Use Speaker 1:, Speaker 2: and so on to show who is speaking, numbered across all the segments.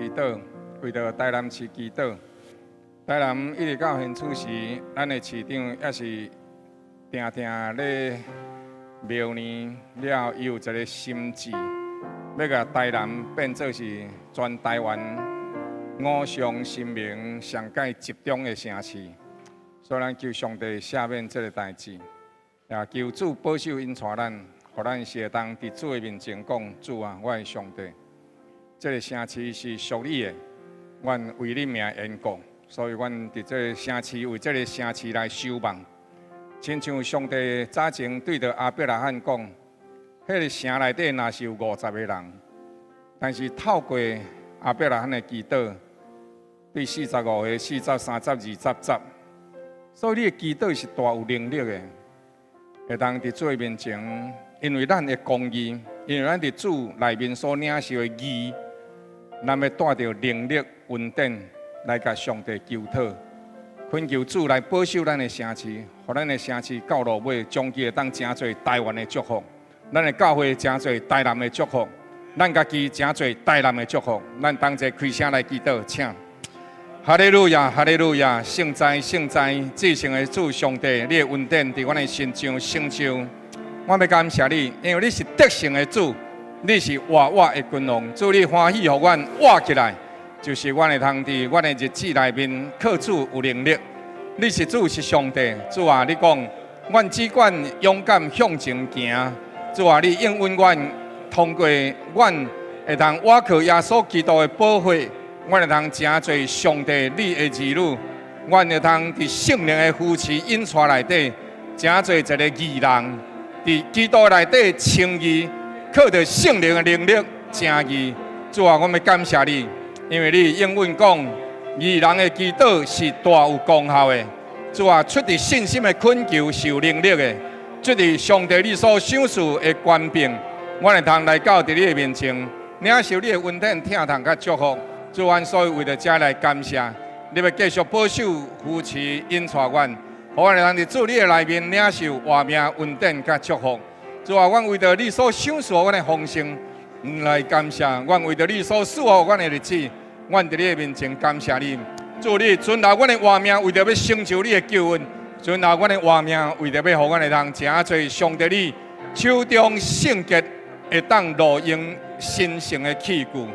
Speaker 1: 祈禱，為著台南市祈禱。台南一直到現此時，咱的市長也是定定咧謀年了，伊有一个心志，欲共台南變做是全台灣偶像神明上蓋集中的城市。所以咱求上帝赦免這个代誌，也求主保守引帶咱，予咱是會當佇主的面前講：主啊，我的上帝，這个城市是屬你的，阮為你名緣故，所以阮佇這个城市為這个城市來守望。親像上帝早前對著亞伯拉罕講，彼个城內底若是有50個人，但是透過亞伯拉罕的祈禱，對45個、40、30、20、10，所以你的祈禱是大有能力的，會當佇主的面前，因為咱的公義，因為咱佇主內面所領受的義，咱欲帶著能力、恩典來共上帝求討，懇求主來保守咱的城市，予咱的城市到落尾，終究會當成做台灣的祝福，咱的教會成做台南的祝福，咱家己成做台南的祝福。咱同齊開聲來祈禱，請。哈利路亞，哈利路亞，聖哉，聖哉，至聖的主上帝，你的恩典佇阮的身上成就。我欲感謝你，因為你是得勝的主，你是活活的君王。主，你歡喜予阮活起來，就是阮會通佇阮的日子內面靠主有能力。你是主，是上帝，主啊，你講，阮只管勇敢向前行。主啊，你應允阮，通過阮會通倚靠耶穌基督的寶血。阮會通成做上帝你的兒女，阮會通佇聖靈的扶持引帶內底，成做一个義人，佇基督內底稱義，靠著聖靈的能力成義。主啊，我欲感謝你，因為你應允講，義人的祈禱是大有功效的。主啊，出自信心的懇求是有能力的，出自上帝你所賞賜的權柄，阮會通來到佇你的面前，領受你的恩典、疼痛佮祝福。主啊，所以為著這來感謝，你欲繼續保守、扶持、引帶阮，予阮會通佇主你的內面領受活命恩典佮祝福。主啊，阮為著你所賞賜阮的豐盛來感謝，阮為著你所賜予阮的日子，阮佇你的面前感謝你。主，你存留阮的活命，為著欲成就你的救恩；存留阮的活命，為著欲予阮會通成做上帝你手中聖潔會當路用神聖的器具。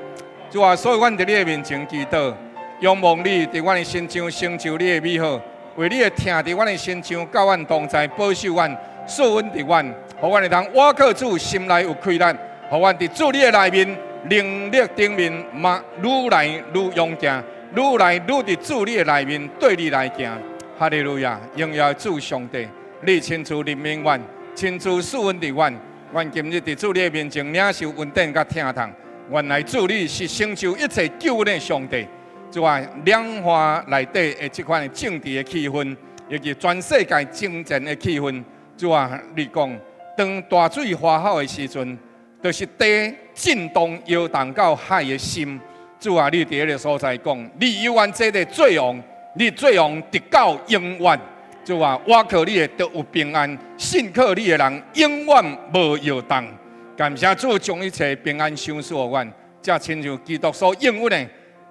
Speaker 1: 主啊，所以阮佇你的面前祈禱，仰望你佇阮的身上成就你的美好，為你的疼佇阮的身上，佮阮同在，保守阮，賜恩佇阮，予阮會通倚靠主，心內有氣力，予阮佇主你的內面能力頂面嘛愈來愈勇健，愈來愈佇主你的內面對你來行。哈利路亞，榮耀主上帝，你親自憐憫阮，親自賜恩佇阮，阮今日佇主你的面前領受恩典佮疼痛。原來主你是成就一切救恩的上帝，主啊，兩岸內底的這款的政治的氣氛，以及全世界爭戰的氣氛，主啊，你講當大水發吼的時陣，就是地震動搖動到海的心。主啊，你佇彼个所在講，你猶原做个做王，你做王直到永遠。主啊，倚靠你的得有平安，信靠你的人永遠無搖動。感謝主將一切平安賞賜予阮，才親像基督所應允的，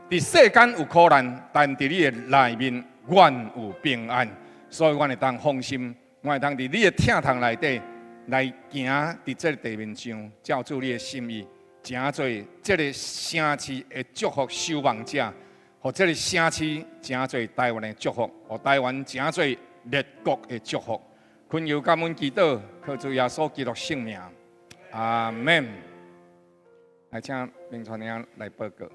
Speaker 1: 佇世間有苦難，但佇你的內面，阮有平安。所以，阮會當放心，阮會當佇你的疼痛內底來行，佇這个地面上，照主你的心意，成做這个城市的祝福守望者，予這个城市成做台灣的祝福，予台灣成做列國的祝福。懇求感恩祈禱，靠主耶穌基督聖名。阿門。來，請明傳兄來報告。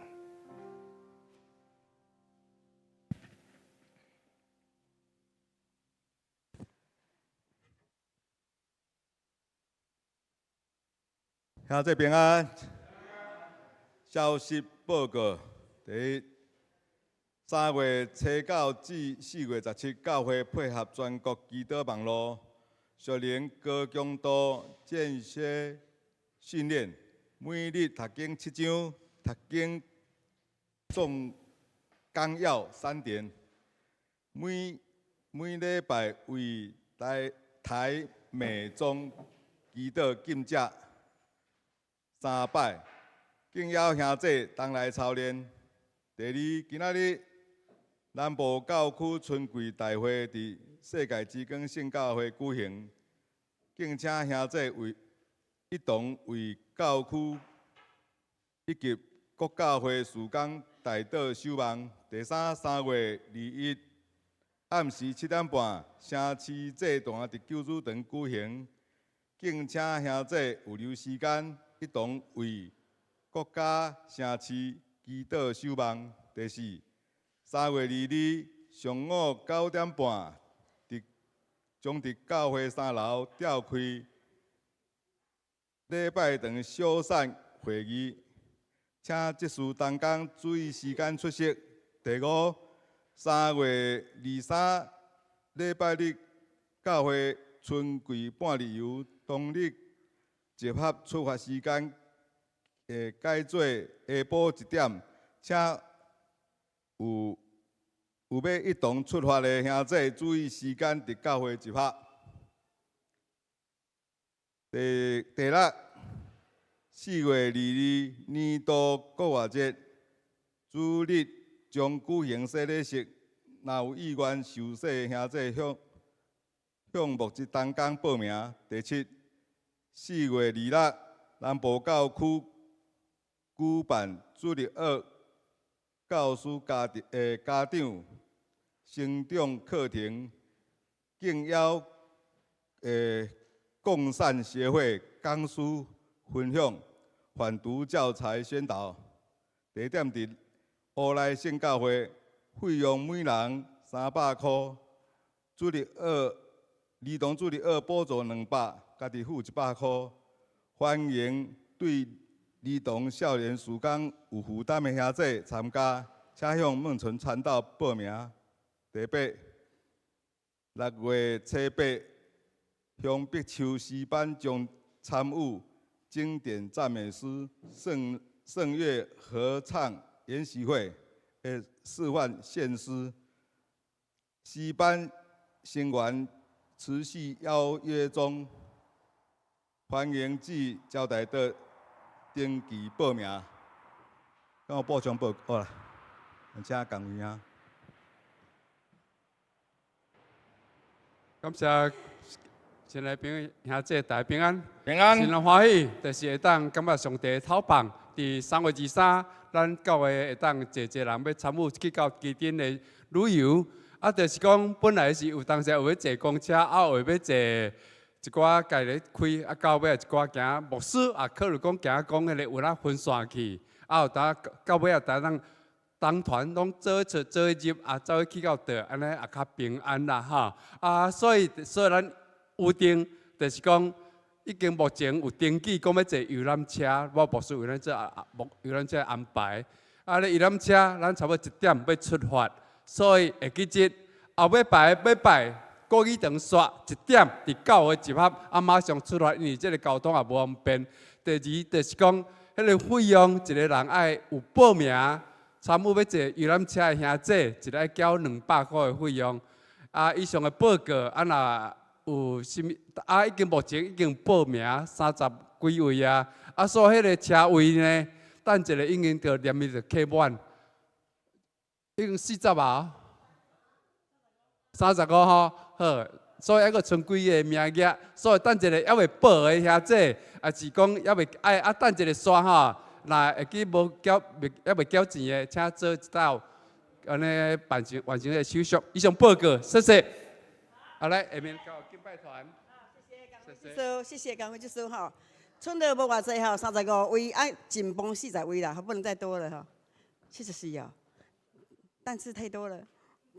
Speaker 2: 兄弟平安。消息報告：第一，3月7到至4月17，教會配合全國祈禱網路，屬靈高強度間歇訓練，每日讀經七章，讀經總綱要三點。每每禮拜為台台美中祈禱禁食三擺，敬邀兄弟同來操練。第二，今仔日南部教區春季大會佇世界之光聖教會舉行，敬請兄姊為一同為教區以及各教會事工代禱守望。第三，3月21暗時7點半，城市祭壇佇救主堂舉行，敬請兄姊預留時間，一同為國家城市祈禱守望。第四，3月22上午9點半，佇將佇教會三樓召開禮拜堂小散會議，請執事同工注意時間出席。第五，3月23禮拜日，教會春季半日遊當日集合出發時間會改做下晡1點，請有欲一同出發的兄姊注意時間佇教會集合。第六，4月22年度國樂節，主日將舉行洗禮式，若有意願受洗的兄姊向牧職同工報名。第七，4月26南部教區舉辦主日學教師家長成長課程，敬邀共善協會講師分享反毒教材宣導，地點佇烏來聖教會，費用每人300箍。主日學兒童主日學補助200，家己付100箍。歡迎對兒童少年事工有負擔的兄姊參加，請向孟純傳道報名。第八，6月初8，鄉碧秋詩班將參與經典讚美詩聖樂合唱研習會的示範獻詩。詩班成員持續邀約中，歡迎至招待所登記報名。等我補充報告啦，請講位啊。
Speaker 3: 感謝親愛朋友兄姊大家平安，
Speaker 1: 平安。
Speaker 3: 真歡喜，就是會當感謝上帝透放，佇3月23，咱教會會當濟濟人欲參與去到旗津的旅遊。啊，就是講本來是有當時有欲坐公車，啊有欲坐一寡家咧開，啊到尾一寡行牧師啊，考慮講行講彼個有哪分散去，啊有當到尾啊，當當團攏做出做入啊，走去到佗，按呢也較平安啦吼。啊，所以咱有定，就是講已經目前有登記講欲坐遊覽車，我牧師為咱做啊牧遊覽車安排。啊，咧遊覽車咱差不多1點欲出發，所以會記得後尾擺欲拜國語堂煞1點佇教會集合，啊馬上出發，因為這个交通也無方便。第二就是講，彼个費用一个人愛有報名參與欲坐遊覽車的兄姊，一个愛繳200箍的費用。啊，以上的報告，啊若有啥物啊，已經目前已經報名30幾位啊。啊，所以彼个車位呢，等一下已經著連伊著客滿，已經40啊，35吼，好，所以猶閣賰幾个名額，所以等一下猶未報的兄姊，抑是講猶未愛啊，等一下煞吼，若會記無繳未猶未繳錢的，請做一道按呢辦成完成的手續。以上報告，謝謝。好來，下面交敬拜團。
Speaker 4: 謝謝，謝謝，感謝主耶穌吼。賰著無偌濟吼，35位啊，緊繃40位啦，不能再多了吼。74哦，但是太多了，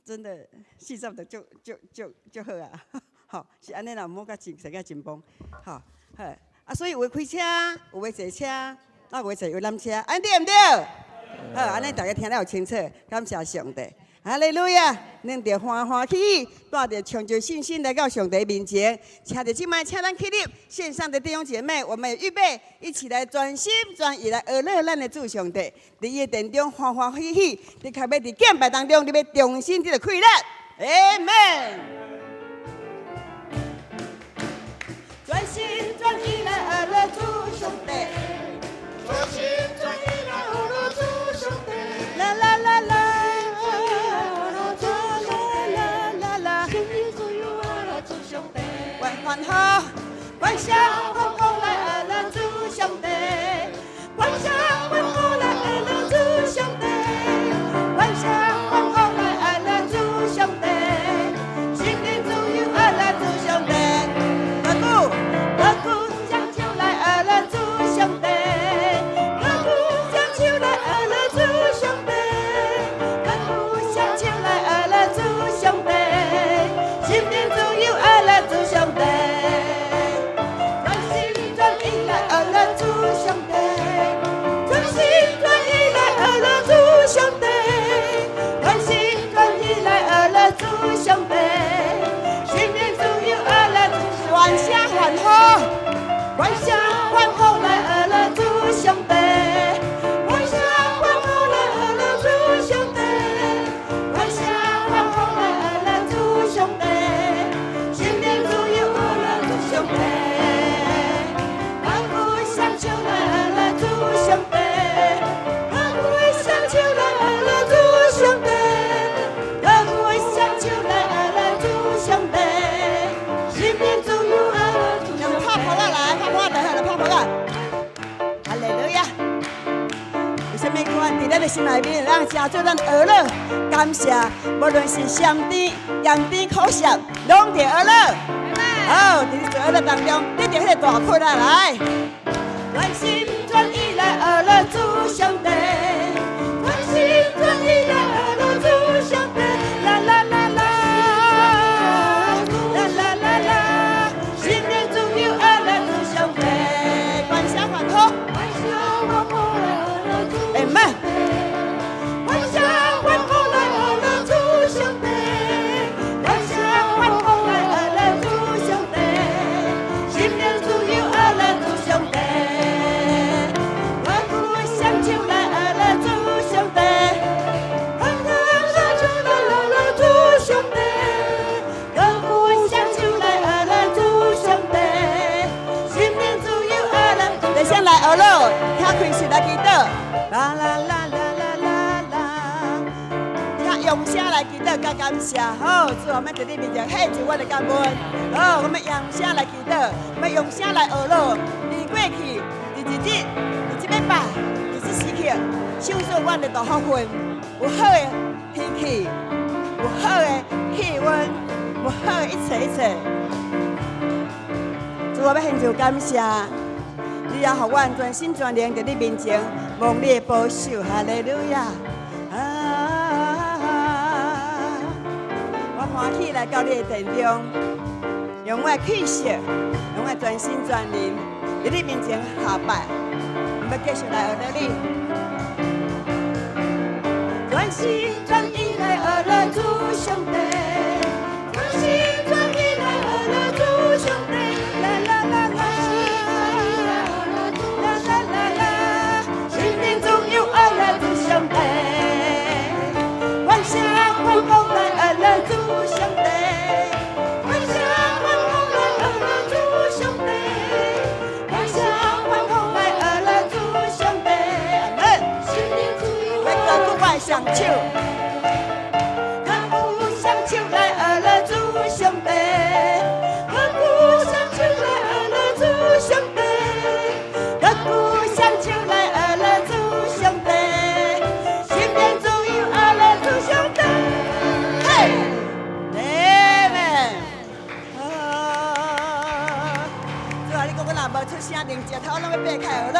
Speaker 4: 真的40的就好啊。吼，是按呢啦，毋好閣真，生甲緊繃。吼，好啊，所以有的開車，有的坐車，啊，有的坐遊覽車，按呢對毋對？好，按呢大家聽了有清楚，感謝上帝。哈利路亞，咱著歡歡喜喜，帶著充足信心來到上帝面前，請著這擺，請咱起立，線上的弟兄姐妹，我們預備一起來專心專意來學樂咱的主上帝，佇伊的殿中歡歡喜喜，的確欲佇敬拜當中，你欲重新得著快樂，阿門。專心專意來學樂主上帝，
Speaker 5: 專心專意來學樂主上帝，
Speaker 4: 啦啦啦。阮佇咱的心內面，咱誠做咱學樂感謝，無論是酸甜、鹹甜、苦澀，攏佇學樂。好，佇你做學樂當中，得著彼个大窟啊來。全心全意來學樂主上帝，全心全意來學樂主上帝，啦啦啦啦，啦啦啦啦，心靈自由學樂主上帝，關聲歡呼。阿們。歡聲歡呼來學樂主上帝，歡聲歡呼來學樂主上帝，心靈自由學樂主上帝，我鼓雙手來學樂主上帝，歡聲雙手來學樂主上帝，我鼓雙手來學樂主上帝，心靈自由學樂，來先來學樂，聽開始來祈禱，啦啦啦啦啦啦啦。聽用聲來祈禱，佮感謝。好，主，我們佇你面前獻上我的感恩。好，我們用聲來祈禱，我們用聲來學樂。佇過去，佇一日，佇這禮拜，佇這時刻，享受阮的大福分，有好的天氣，有好的氣溫，有好的一切一切。主，我欲獻上感謝，你也予阮全心全靈佇你面前，蒙你的保守，哈利路亞。啊！我歡喜來到你的殿中，用我的氣息，用我的全心全靈，佇你面前下拜。我欲繼續來學樂你，全心全意來學樂主上帝，全心全意來學樂主上帝，啦啦啦啦，啦啦啦啦，心靈自由學樂主上帝，歡聲歡呼來學樂主上帝，歡聲歡呼來學樂主上帝，歡聲歡呼來學樂主上帝，阿們。欲高舉我的雙手，高舉雙手來學樂主上帝，高舉雙手來學樂主上帝，高舉雙手來學樂主上帝，心靈自由學樂主上帝，嘿，阿們。主啊，你講阮若無出聲，連石頭攏欲擘開學樂，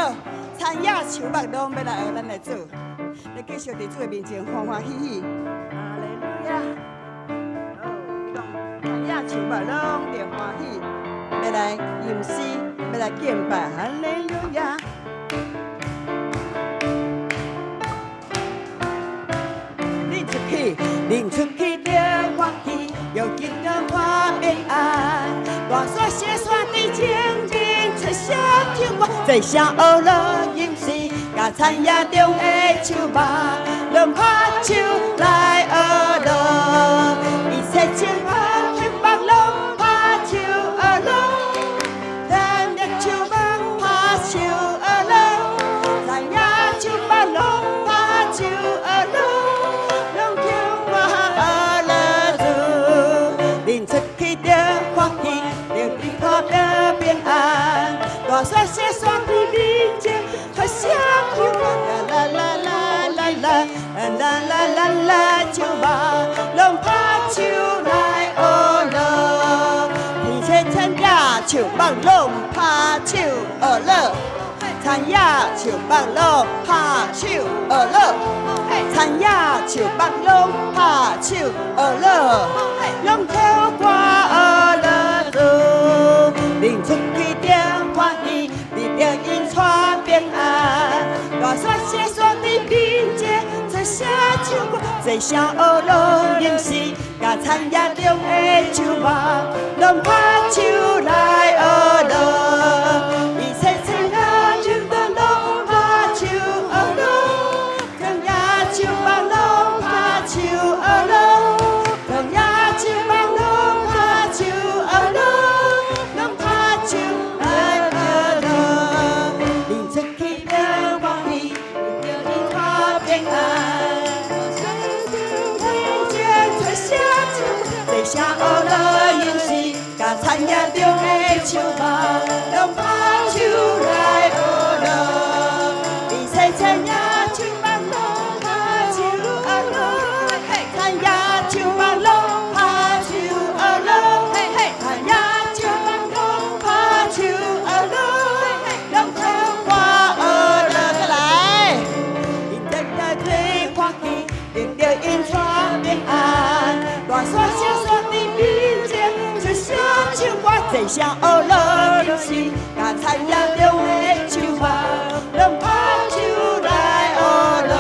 Speaker 4: 田野樹木攏欲來學咱的主，你繼續佇主的面前歡歡喜喜。哈利路亞！好，你講田野樹木攏著歡喜，欲來吟詩，欲來敬拜。哈利路亞！恁出去，恁出去著歡喜，用祈禱看平安，大雪雪山佇前面吹聲唱歌，齊聲學樂吟詩，佮田野中的樹木，攏拍手來學樂，一切青草樹木攏拍手學樂，田野樹木拍手學樂，田野樹木攏拍手學樂，攏唱歌學樂主，恁出去著歡喜，著佇看著平安，大雪雪山佇面前吹聲唱歌，啦啦啦啦啦啦啦啦啦，樹木攏拍手來學樂，天色田野樹木攏拍手學樂，田野樹木攏拍手學樂，田野樹木攏拍手學樂，攏跳歌學樂主，恁出去著歡喜，你著因帶平安，大雪雪山佇面前吹聲唱歌，齊聲學樂吟詩，佮田野中的樹木，攏拍手來學樂，一切青草樹木攏拍手學樂，田野樹木攏拍手學樂，田野樹木攏拍手學樂，攏拍手來學樂，恁出去著歡喜，著因帶平安，天前吹聲唱，齊聲學樂吟詩，佮田野中的樹木，攏拍手來學樂，一切田野樹木攏坐声学乐吟诗，共田野中的树木，拢拍手来学乐。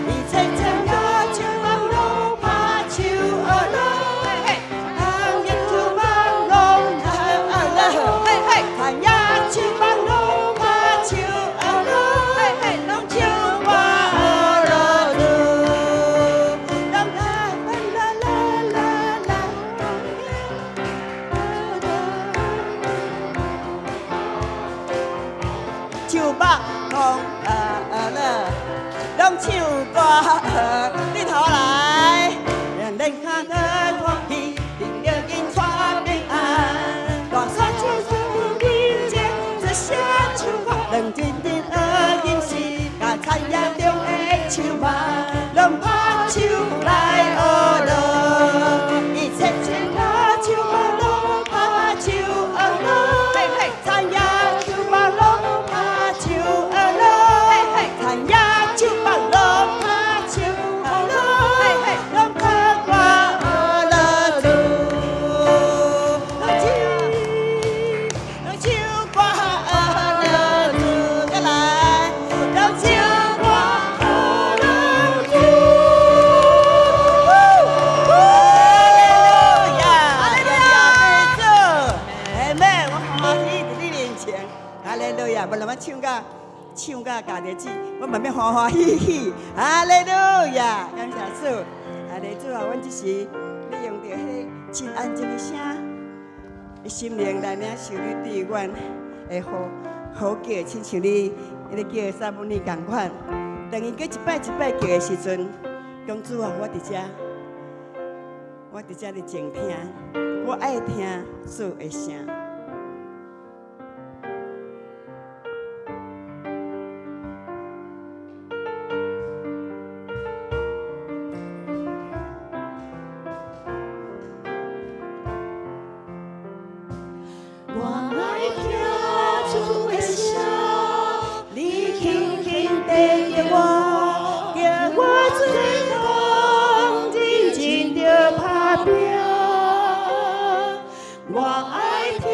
Speaker 4: 一切田野树木拢拍手学乐，行业树木拢拍学乐，田野树木拢拍手学乐，拢唱歌学乐主，拢啦啦啦啦啦。树木拢乐，拢唱歌日头来，人看的欢喜，顶着紧带平安。大山树树面前，这声唱歌，两阵阵学吟诗，共田野中的树木，拢拍手来学乐。一切田野树木拢拍手学乐，田野树木拢拍手学乐，田野树木拢拍手学乐，拢唱歌学乐主，拢唱歌学乐主，再来，拢唱歌学乐主。哈利路亚，哈利路亚，阿们，我欢喜伫你面前，哈利路亞，無論我唱甲家己子，我嘛欲歡歡喜喜，哈利路亞，感謝主，哈利主啊，阮這時欲用著彼个真安靜的聲，心靈來領受你對阮的呼呼叫，親像你彼个叫撒母耳仝款。當伊閣一擺一擺叫的時陣，講主啊，我佇遮，我佇遮咧靜聽，我愛聽主的聲。
Speaker 5: 我愛聽主的聲，你輕輕地叫我，叫我做工，認真著拍拚。我愛聽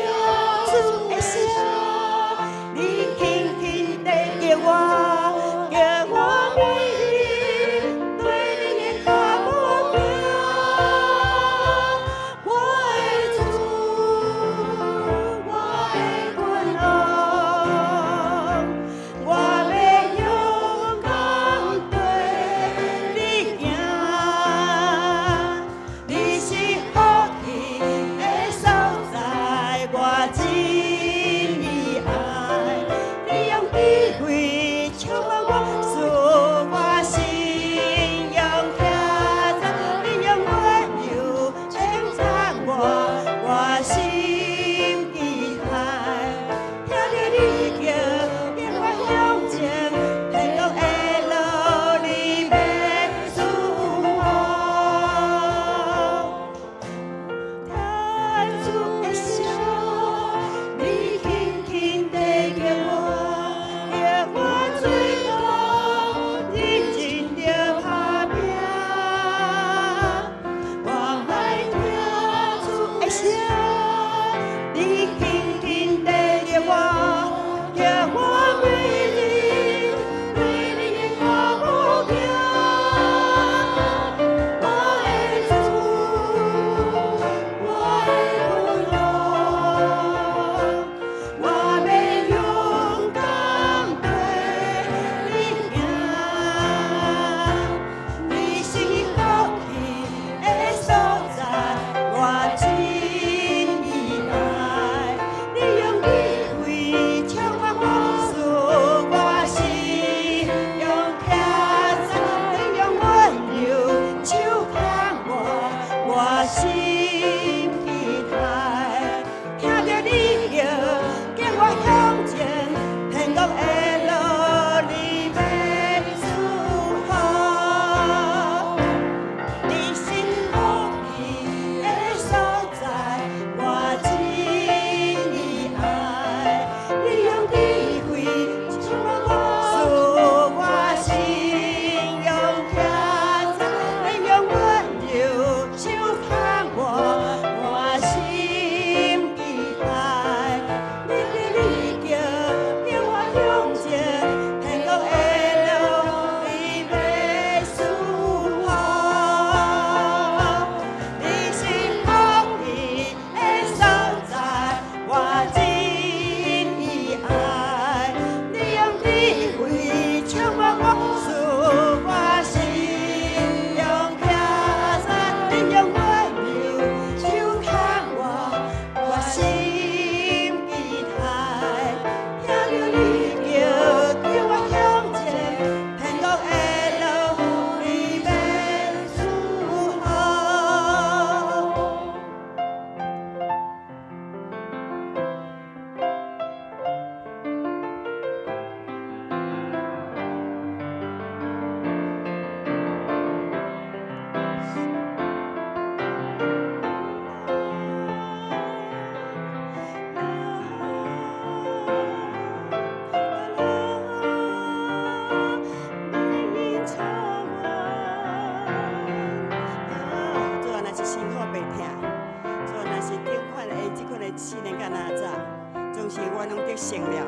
Speaker 4: 勝了。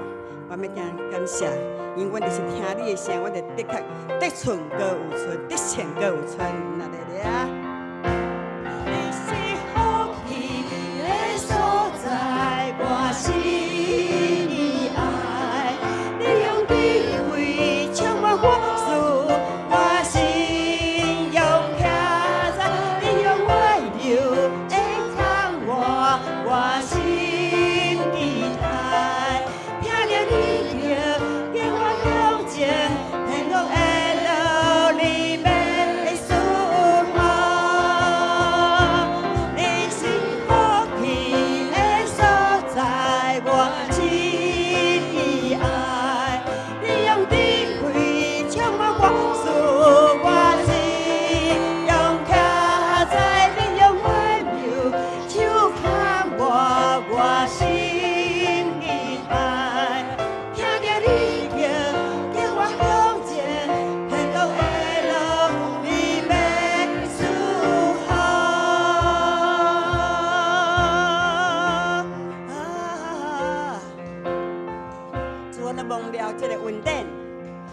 Speaker 4: 我欲感感謝，因為阮就是聽你的聲，我就的確得寸閣有寸，得勝閣有寸，那來咧啊！你是福氣的所在，我心愛。你用智慧充滿我思，我信仰徛在。你用溫柔的牽我，我心期待。聽著你叫，叫我向前，天國的路你欲賜福。你是福氣的所在，我真愛。你用智慧充滿我思，我信仰徛在。你用溫柔手牽我，我心期待。聽著你叫，叫我向前，天國的路你欲賜福。啊！主，我蒙了這個恩典，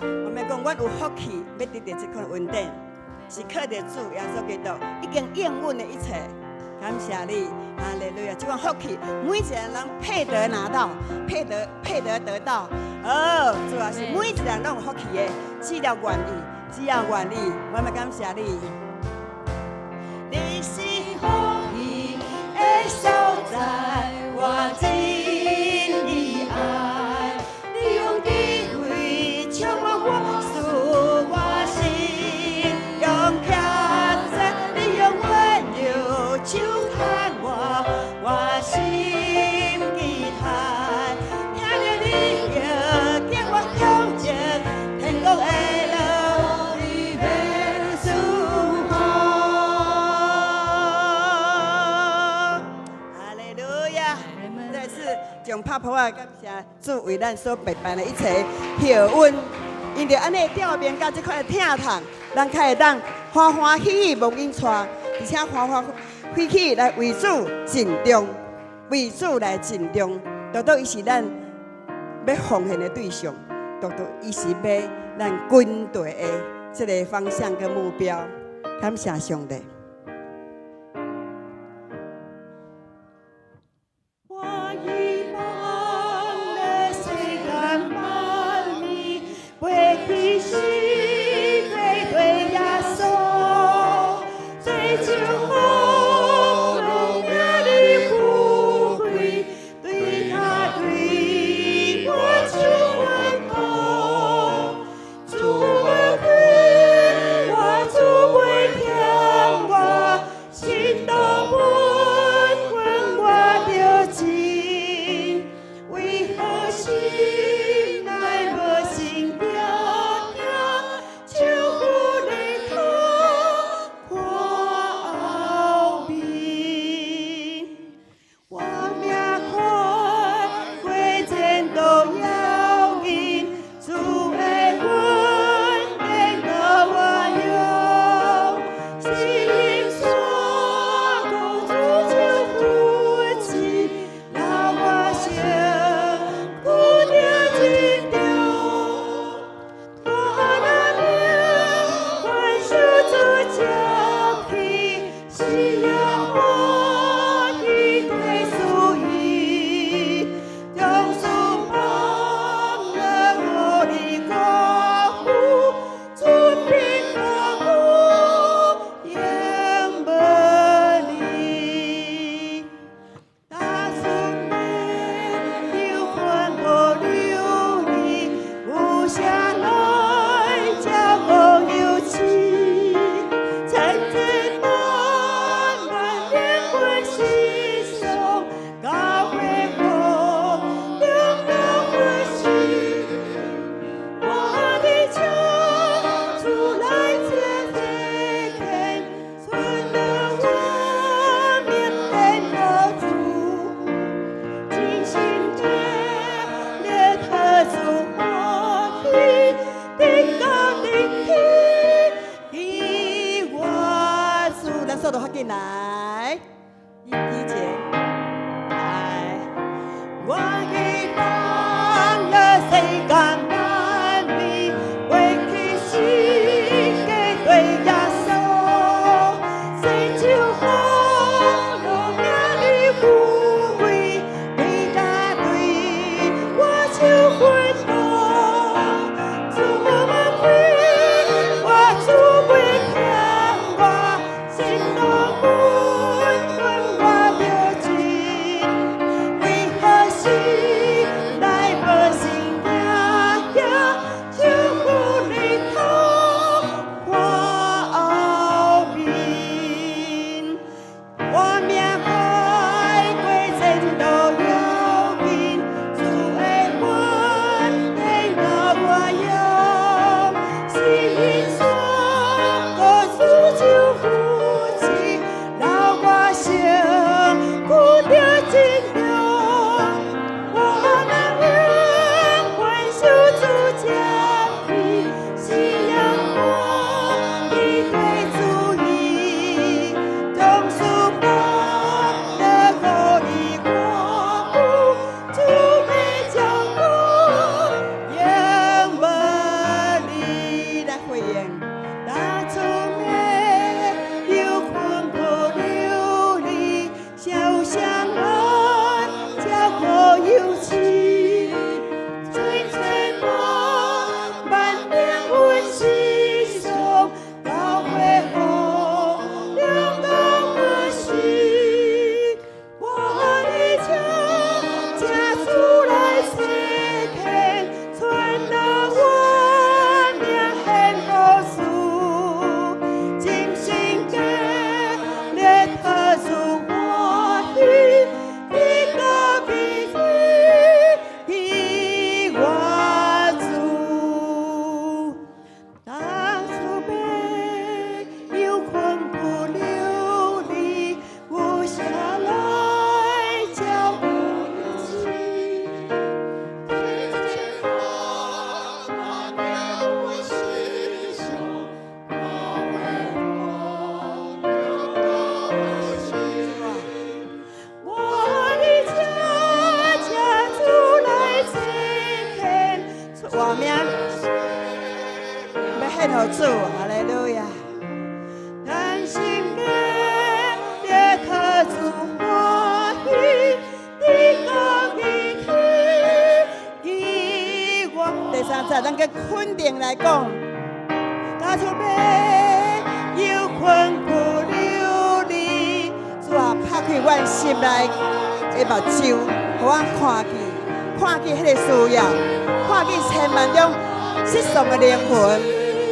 Speaker 4: 我們講阮有福氣，欲得著這款恩典，是靠著主耶穌基督已經應允的一切。感謝你，哈利路亞！這款福氣，每一個人配得拿到，配得配得得到。哦，主啊，是每一個人攏有福氣的，只要願意，只要願意，我們感謝你。你是福氣的所在，我真愛。你用智慧充滿我思，我信仰徛在。你用溫柔手牽我，我心期待。聽著你叫，叫我向前，天國的路你欲賜福。哈利路亞！再次將拍噗仔感謝主為咱所備辦的一切後恩，因著按呢吊命佮這款的疼痛，咱較會當歡歡喜喜無因帶，而且歡歡喜喜來為主盡忠，為主來盡忠，獨獨伊是咱欲奉獻的對象，獨獨伊是欲咱跟隨的這个方向跟目標。感謝上帝。我已放的世間萬里，飛去是歸對耶穌，追求福榮名利富貴，對他對我就穩妥。主無虧，我主袂欠我。獻予主，哈利路亞。
Speaker 5: 甘心經歷靠主歡喜，你講你去，給我。
Speaker 4: 第三節，咱閣肯定來講，
Speaker 5: 假使欲有困苦流離，
Speaker 4: 主啊，拍開阮心內的目睭，予阮看見，看見彼個需要，看見千萬中失喪的靈魂。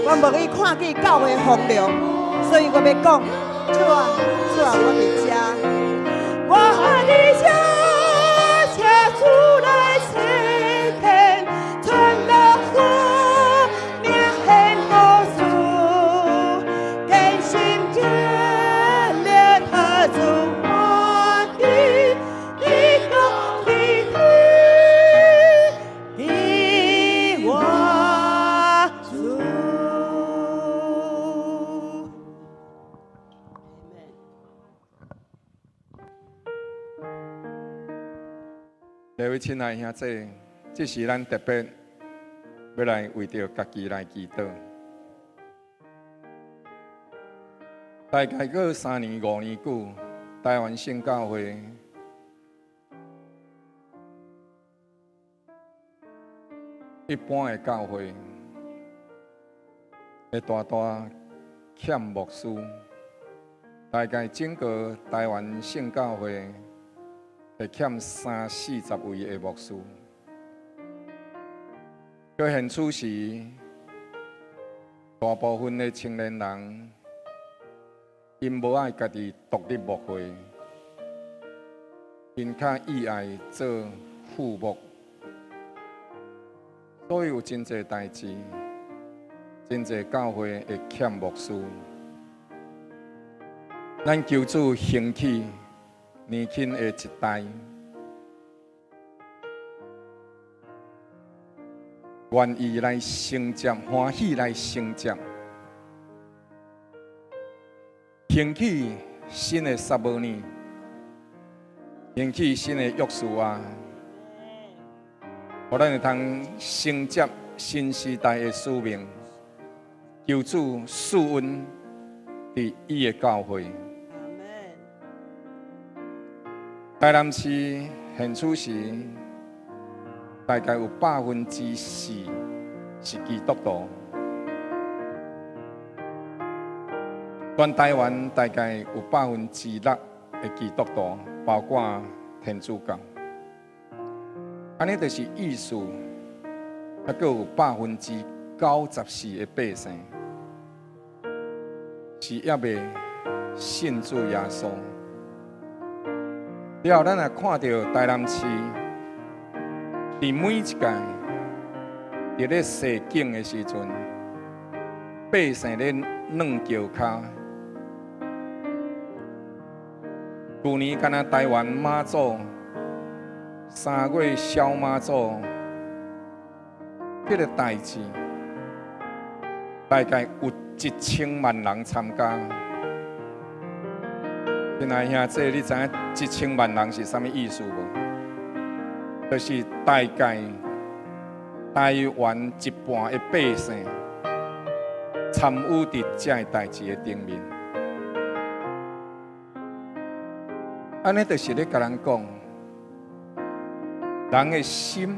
Speaker 4: 我無意看見教會荒涼，所以我欲講，主啊，主啊，我佇遮。
Speaker 5: 我佇遮，請主來垂聽，傳達我命獻予主，甘心經歷靠主歡喜，你講你聽，給我主。
Speaker 1: 各位親愛兄弟，這是咱特別欲來為著家己來祈禱。大概過3年5年久，台灣聖教會一般的教會會大大欠牧師，大概整個台灣聖教會會欠三四十位的牧師。閣現此時，大部分的青年人，𪜶無愛家己獨立牧會，𪜶較意愛做副牧，所以有真濟代誌，真濟教會會欠牧師。咱求主興起年輕的一代，願意來承接，歡喜來承接，興起新的撒母耳，興起新的約書亞，予咱會通承接新時代的使命，求主賜恩佇伊的教會。台南市現此時大概有4%是基督徒，全台灣大概有6%的基督徒，包括天主教。按呢就是意思，猶閣有94%的百姓是猶未信主耶穌。了後，咱也看著台南市佇每一屆佇咧踅景的時陣，百姓咧軟轎跤。舊年敢若台灣媽祖3月痟媽祖這個代誌，大概有1000萬人參加。親愛兄弟，你知影1000萬人是啥物意思無？就是大概台灣一半的百姓參與佇這个代誌的頂面。按呢就是咧共人講，人的心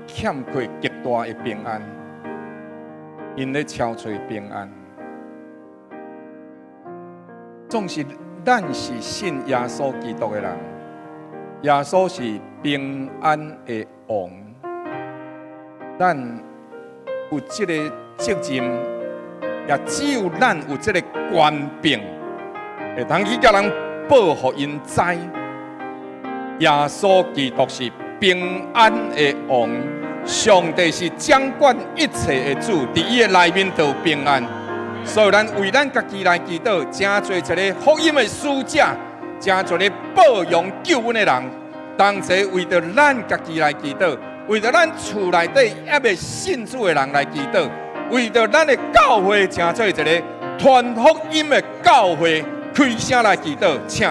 Speaker 1: 欠缺極大的平安，𪜶咧敲揣平安，總是咱是信耶穌基督的人，耶穌是平安的王，咱有這个責任，也只有咱有這个權柄，會通去共人報予𪜶知，耶穌基督是平安的王，上帝是掌管一切的主，佇伊的內面就有平安。所以，咱為咱家己來祈禱，成做一个福音的使者，成做一个報揚救恩的人。同齊為著咱家己來祈禱，為著咱厝內底猶未信主的人來祈禱，為著咱的教會成做一个傳福音的教會，開聲來祈禱，請。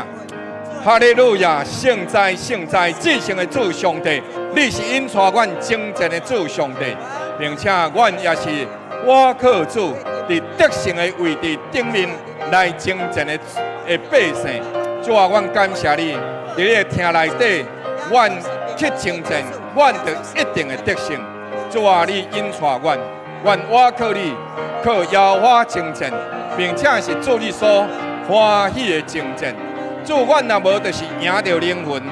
Speaker 1: 哈利路亞，聖哉聖哉，至聖的主上帝，你是引帶阮征戰的主上帝，並且阮也是倚靠主，佇得勝的位置頂面來征戰的百姓。主啊，阮感謝你，佇你的疼內底，阮去征戰，阮就一定會得勝。主啊，你引帶阮，阮倚靠你，靠耶和華征戰，並且是主你所歡喜的征戰。主，阮若無就是贏著靈魂，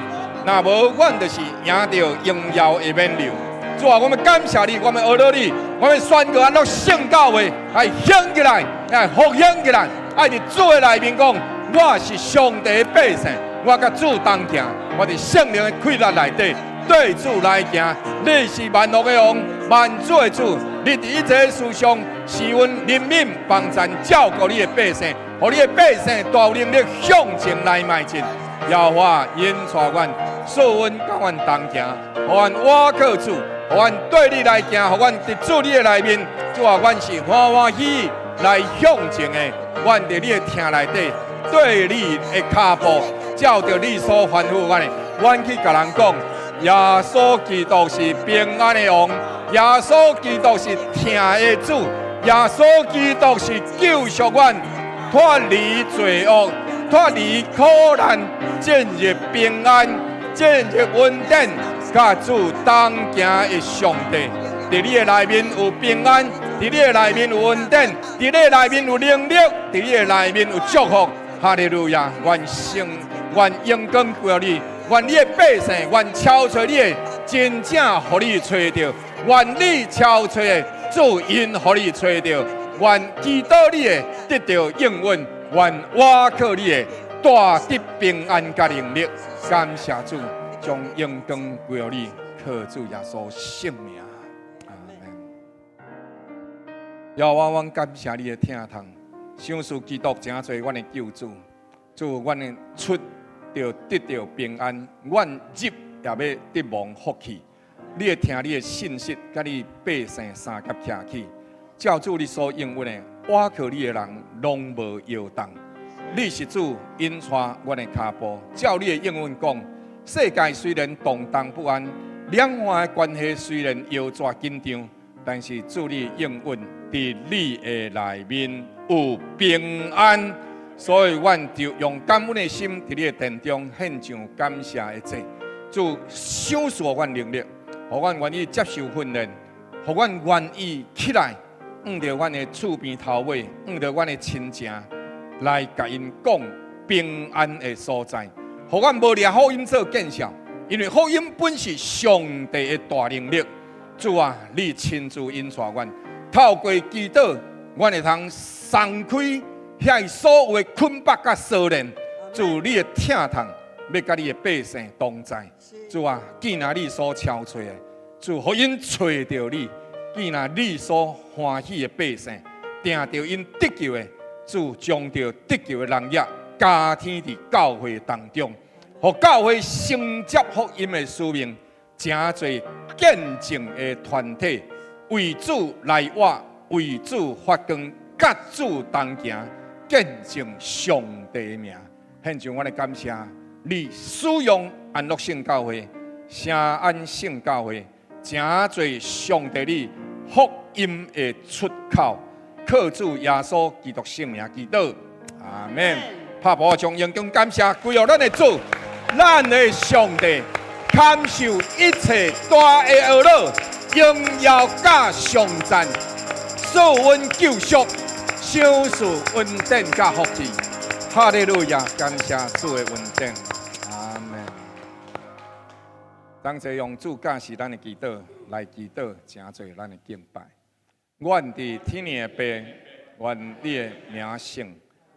Speaker 1: 若無阮就是贏著榮耀的勉勵。主啊，我們感謝你，我們阿羅你，我們宣告安樂聖教會愛興起來，愛復興起來，愛佇主的內面講，我是上帝的百姓，我佮主同行，我佇聖靈的氣力內底對主來行。你是萬王的王，萬主的主，你佇一切事上是阮憐憫幫贊照顧你的百姓，予你的百姓大有能力向前來邁進。耶和華引帶阮，賜阮佮阮同行，予阮倚靠主，予阮對你來行，予阮佇主你的內面，主啊，阮是歡歡喜喜來向前的。阮佇你的疼內底，對你的跤步，照著你所吩咐阮的，阮去共人講，耶穌基督是平安的王，耶穌基督是疼的主，耶穌基督是救贖阮脫離罪惡、脫離苦難，進入平安、進入恩典，佮主同行的上帝。佇你的內面有平安，佇你的內面有恩典，佇你的內面有能力，佇你的內面有祝福。哈利路亞！願聖願榮光歸予你，願你的百姓，願敲揣你的真正予你揣著，願你敲揣的主因予你揣著，願祈禱你的得著應允，願倚靠你的大得平安佮能力。感謝主，將榮光歸予你，靠主耶穌聖名。阿門。耶和華，阮感謝你的疼痛，賞賜基督成做阮的救主，主阮的出就得著平安，阮入也欲得蒙福氣。你會聽你的信實，佮你百姓相佮徛起，照主你所應允的，倚靠你的人攏無搖動。你是主引帶阮的跤步，照你的應允講，世界雖然動盪不安，兩岸的關係雖然搖逝緊張，但是主你應允佇你的內面有平安，所以阮就用感恩的心佇你的殿中獻上感謝的祭。主賞賜阮能力，予阮願意接受訓練，予阮願意起來，向著阮的厝邊頭尾，向著阮的親情，來共𪜶講平安的所在。予阮無掠福音做見笑，因為福音本是上帝的大能力。主啊，你親自引帶阮，透過祈禱，阮會通鬆開遐所有的捆綁佮鎖鏈。主，你的疼痛欲佮你的百姓同在。主啊，既若你所敲揣的，主予𪜶揣著你；既若你所歡喜的百姓，定著𪜶得救的，主將著得救的人也加添佇教會當中，予教會承接福音的使命，成做見證的團體，為主來活，為主發光，佮主同行，見證上帝的名。獻上阮的感謝，你使用安樂聖教會、聖安聖教會，成做上帝你福音的出口，靠主耶穌基督聖名祈禱，阿門。拍鼓將榮光感謝歸予咱的主，咱的上帝，堪受一切大的呵咾、榮耀佮頌讚，賜阮救贖，賞賜恩典佮福氣。哈利路亞，感謝主的恩典，阿門。當這用主教示咱的祈禱來祈禱，成做咱的敬拜。阮佇天的父，願你的名聖，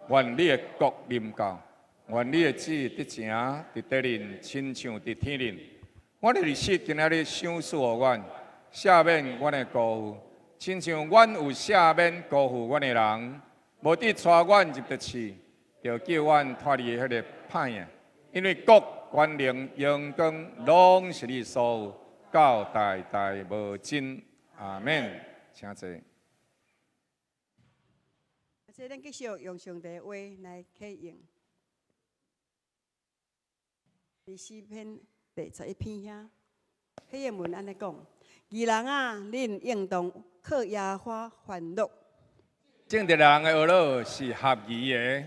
Speaker 1: 願你的國臨到，願你的旨意得成佇地面，親像佇天頂。阮的日食今仔日賞賜予阮，赦免阮的辜負，親像阮有赦免辜負阮的人，無得帶阮入著試，著救阮脫離彼个歹的。因為國、權能、榮光，攏是你所有，到代代無盡。阿門。請坐。
Speaker 4: 這咱繼續用上帝的話來啟應。佇詩篇第11篇遐，彼個文按呢講：義人啊，恁應當靠耶和華歡樂。
Speaker 1: 正直人的懊惱是合宜的。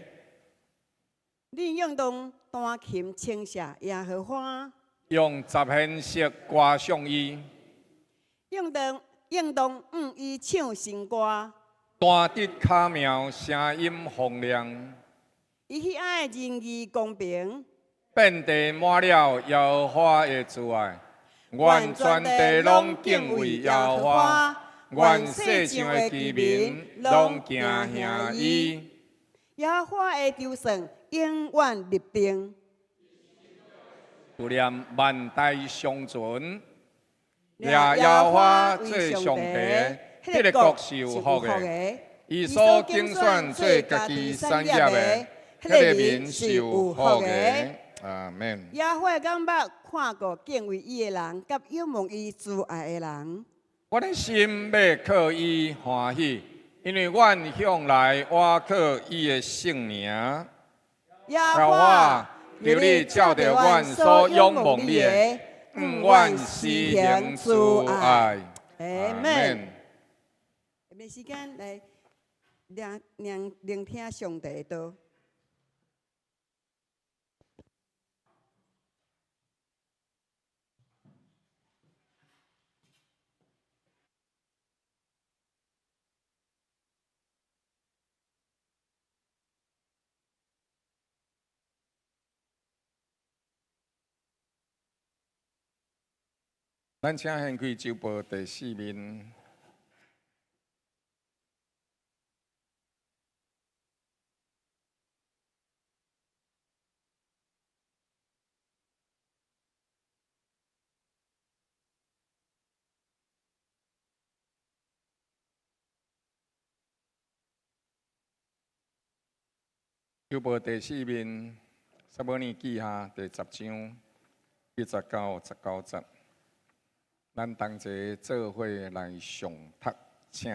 Speaker 4: 你應當彈琴稱謝耶和華，
Speaker 1: 用十弦瑟歌頌伊。
Speaker 4: 應當向伊唱新歌。
Speaker 1: 彈得巧妙，聲音洪亮。
Speaker 4: 伊喜愛仁義公平。
Speaker 1: 遍地滿了耶和華的慈愛，願全地攏敬畏耶和華，願世上的居民攏驚嚇伊。
Speaker 4: 耶和華的籌算永遠立定，
Speaker 1: 思念萬代長存。耶和華做上帝，彼个國是有福的。伊所揀選做家己產業的，彼个民是有福的。阿門。
Speaker 4: 耶和華眼目看顧敬畏伊的人，佮仰望伊慈愛的人。
Speaker 1: 我的心欲靠伊歡喜，因為阮向來倚靠伊的聖名。
Speaker 4: 耶和華，
Speaker 1: 求你照著阮所仰望你的，向阮施行慈愛。
Speaker 4: 阿門。下面時間來聆聽上帝的道。
Speaker 1: 咱請掀開周報第四面。周報第四面，撒母耳記下第十章一節到十九節。咱同齊做伙來誦讀，請。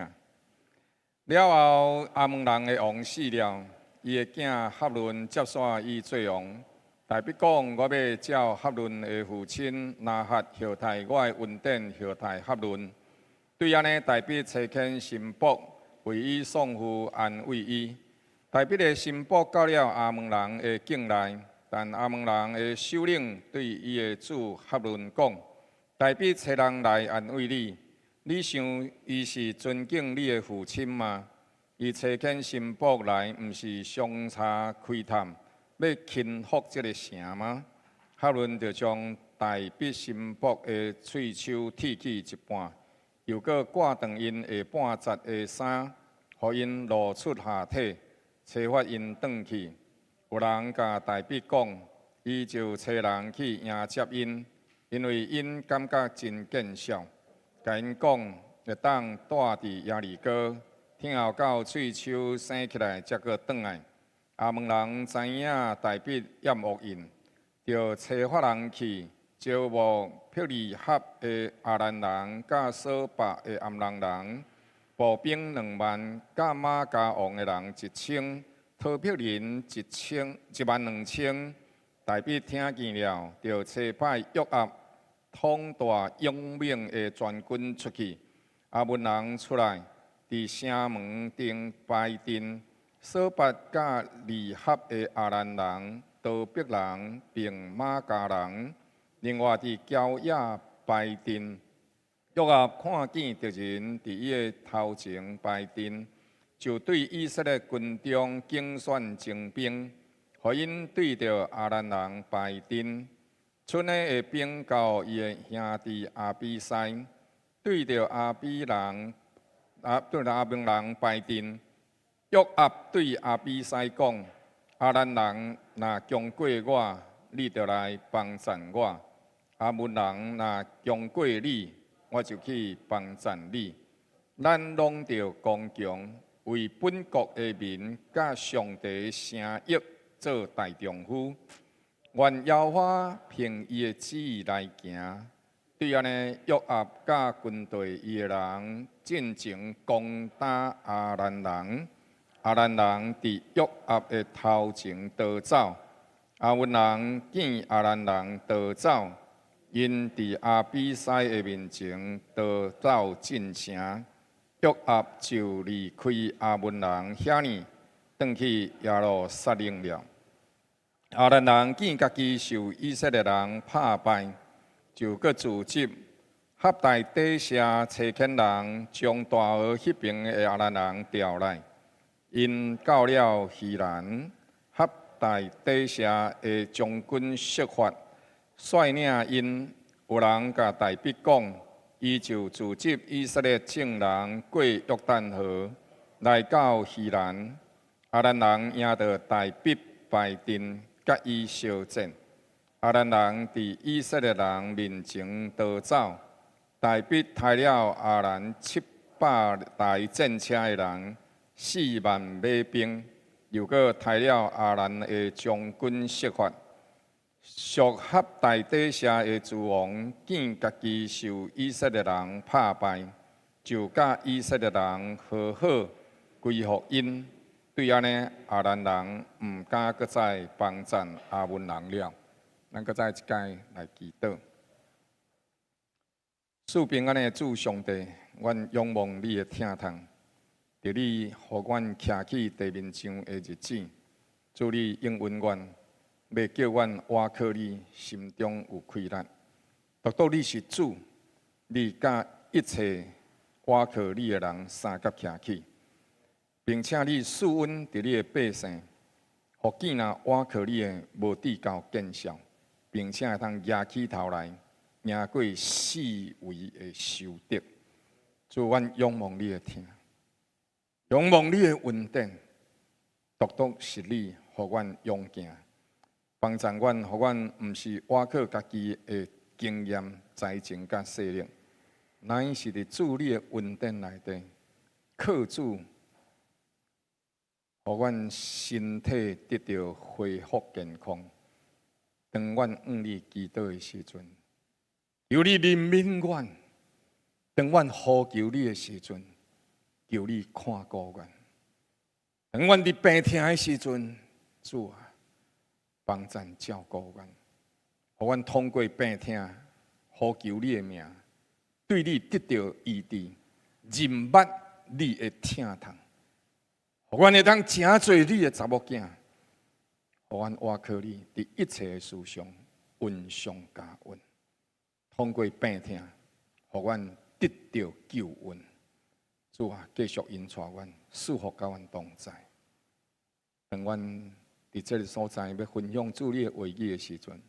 Speaker 1: 了後，亞捫人的王死了，伊的囝哈嫩接續伊做王。大衛講：我欲照哈嫩的父親拿轄後代我的恩典後代哈嫩。對按呢，大衛差遣臣僕為伊喪父安慰伊。大衛的臣僕到了亞捫人的境內，但亞捫人的首領對伊的主哈嫩講：大衛差人來安慰你，你想伊是尊敬你的父親嗎？伊差遣臣僕來，毋是相查窺探，欲傾覆這个城嗎？哈嫩就將大衛臣僕的喙鬚剃去一半，又閣割斷𪜶下半截的衫，予𪜶露出下體，差發𪜶轉去。有人共大衛講，伊就差人去迎接𪜶。因為𪜶感覺真見笑，共𪜶講會當蹛佇耶利哥，聽候到喙鬚生起來，才閣轉來。亞捫人知影大衛厭惡𪜶，就差發人去招募伯利合的亞蘭人、佮瑣巴的亞捫人，步兵2萬，佮瑪迦王的人1000，逃避人1000 12000。大衛聽見了，就差派約押統帶勇猛的全軍出去。亞捫人出來，佇城門頂擺陣。瑣巴佮利合的亞蘭人、逃避人並瑪迦人，另外佇郊野擺陣。約押看見敵人佇伊的頭前擺陣，就對以色列軍中揀選精兵，予𪜶對著亞蘭人擺陣。剩的兵交予伊的兄弟亞比篩，對著亞比人、啊對著亞捫人擺陣。約押對亞比篩講：亞蘭人若強過我，你就來幫贊我；亞捫人若強過你，我就去幫贊你。咱攏著剛強，為本國的民佮上帝的城邑做大丈夫。願耶和華憑伊的旨意來行。對按呢，約押佮軍隊伊的人進前攻打亞蘭人，亞蘭人佇約押的頭前逃走。亞捫人見亞蘭人逃走，𪜶佇亞比篩的面前逃走進城。約押就離開亞捫人遐爾，轉去耶路撒冷了。亞蘭人見家己受以色列人拍敗，就閣組織哈大底謝差遣人將大河彼邊的亞蘭人調來，𪜶到了希蘭，哈大底謝的將軍朔法率領𪜶，有人共大衛講，伊就組織以色列眾人過約旦河，來到希蘭。亞蘭人迎著大衛擺陣，佮伊相戰。亞蘭人佇以色列人面前逃走，大衛刣了亞蘭700台戰車的人，4萬馬兵，又閣刣了亞蘭的將軍朔法。屬哈大底謝的諸王見家己受以色列人拍敗，就佮以色列人和好，歸服𪜶。對按呢，亞蘭人毋敢閣再幫贊亞捫人了。咱閣再一擺來祈禱。賜平安的主上帝，阮仰望你的疼痛，佇你予阮徛起地面上的日子，主你應允阮，欲叫阮倚靠你，心中有氣力。獨獨你是主，你佮一切倚靠你的人相佮徛起，並且你賜恩佇你的百姓，予見若倚靠你的無至到見笑，並且會通舉起頭來，贏過四圍的仇敵。主，阮仰望你的疼，仰望你的恩典，獨獨是你予阮勇健，幫助阮，予阮毋是倚靠家己的經驗、才情佮勢力，乃是佇主你的恩典內底，靠主，予阮身體得著恢復健康。當阮向你祈禱的時陣，求你憐憫阮；當阮呼求你的時陣，求你看顧阮。當阮佇病痛的時陣，主啊，幫贊照顧阮，予阮通過病痛呼求你的名，對你得著醫治，認捌你的疼痛，予阮會當成做你的查某囝，予阮倚靠你，佇一切的事上恩上加恩，通過病痛，予阮得著救恩。主啊，繼續引帶阮，賜福佮阮同在。當阮佇這个所在欲分享主你的話語的時陣，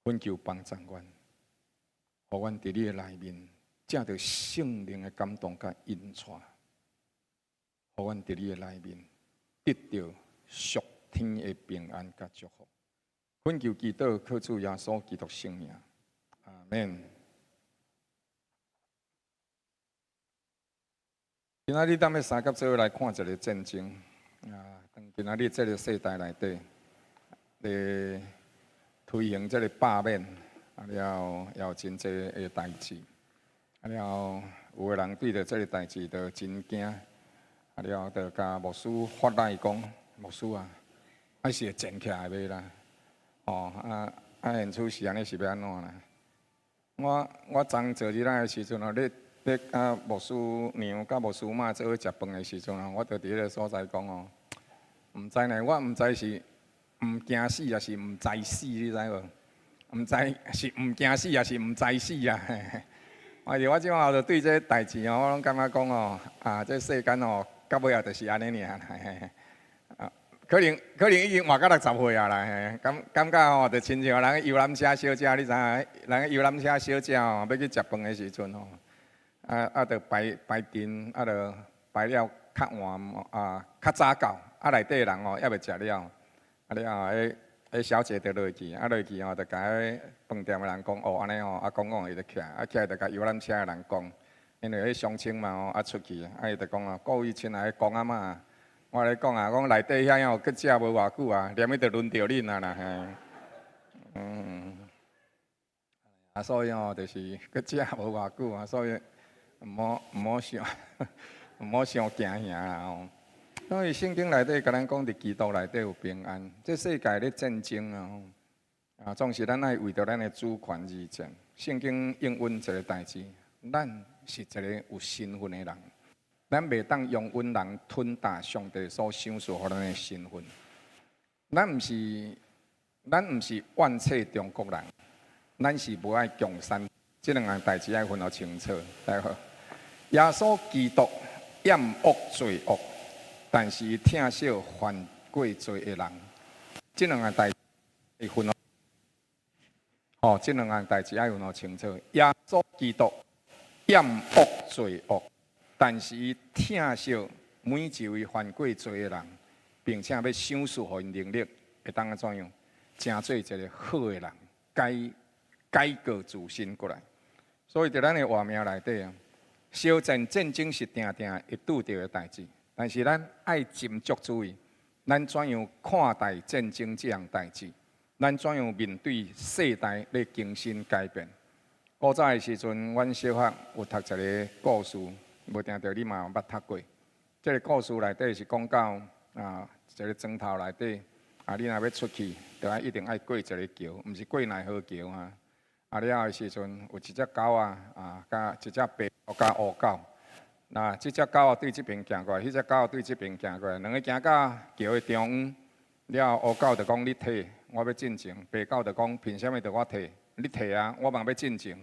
Speaker 1: 懇求幫助阮，予阮佇你的內面，藉著聖靈的感動佮引帶，予阮佇你的內面得著屬天的平安佮祝福。懇求祈禱，靠主耶穌基督聖名，阿門。今仔日咱欲相佮做伙來看一个戰爭啊！當今仔日這个世代內底，咧推行這个罷免，啊了也有真濟的代誌，啊了有的人對著這个代誌就真驚，啊了就共牧師發難講，牧師啊，還是會戰起來袂啦？哦啊啊，現此時按呢是欲按怎啦？我昨做日來的時陣哦，咧咧佮牧師娘佮牧師媽做伙食飯的時陣哦，我就佇彼个所在講哦，毋知呢，我毋知是毋驚死，抑是毋知死，你知無？毋知是毋驚死，抑是毋知死啊！我就我這擺就對這个代誌哦，我攏感覺講哦，啊，這世間哦，到尾仔就是按呢爾啦。啊，可能可能已經活到60歲啊啦，嘿，感覺吼，就親像人遊覽車小姐，你知影？人遊覽車小姐吼，欲去食飯的時陣吼，啊啊，就排排陣，啊，就排了較晚啊，較早到，啊內底人吼猶未食了，啊了後，彼彼小姐就落去，啊落去吼，就共彼飯店的人講，哦，按呢吼，啊講講伊就起來，啊起來就共遊覽車的人講，因為彼鄉親嘛吼，啊出去，啊伊就講啊，各位親愛的公阿嬤，我共你講啊，講內底遐樣閣食無偌久啊，連尾就輪著恁啊啦嘿，嗯，啊所以吼，就是閣食無偌久啊，所以毋好毋好傷毋好傷驚嚇啦吼。所以聖經內底共咱講，佇基督內底有平安。這世界咧戰爭啊吼，啊總是咱愛為著咱的主權而戰。聖經應允一个代誌，咱是一个有身份的人，咱袂當容允人吞噬上帝所賞賜予咱的身份。咱毋是怨斥中國人，咱是無愛共產，這兩項代誌愛分予清楚。大家好，耶穌基督厭惡罪惡，但是疼惜犯過罪的人。這兩項代誌分，哦，這兩項代誌愛分予清楚。耶穌基督厭惡罪惡，但是伊疼惜每一位犯過罪的人，並且欲賞賜予𪜶能力，會當按怎樣？成做一個好的人，改改過自新過來。所以佇咱的活命內底啊，相戰戰爭是定定會拄著的代誌，但是咱愛斟酌注意，咱怎樣看待戰爭這項代誌？咱怎樣面對世代咧更新改變？古早的時陣，阮小學有讀一个故事，無定著你嘛捌讀過。這个故事內底是講到啊，一个莊頭內底啊，你若欲出去，就愛一定愛過一个橋，毋是過奈何橋啊。啊了的時陣，有一隻狗仔啊，佮一隻白狗佮烏狗。那這隻狗仔對這邊行過來，彼隻狗仔對這邊行過來，兩个行到橋的中央，了烏狗就講你退，我欲進前；白狗就講憑啥物著我退？你退啊，我嘛欲進前。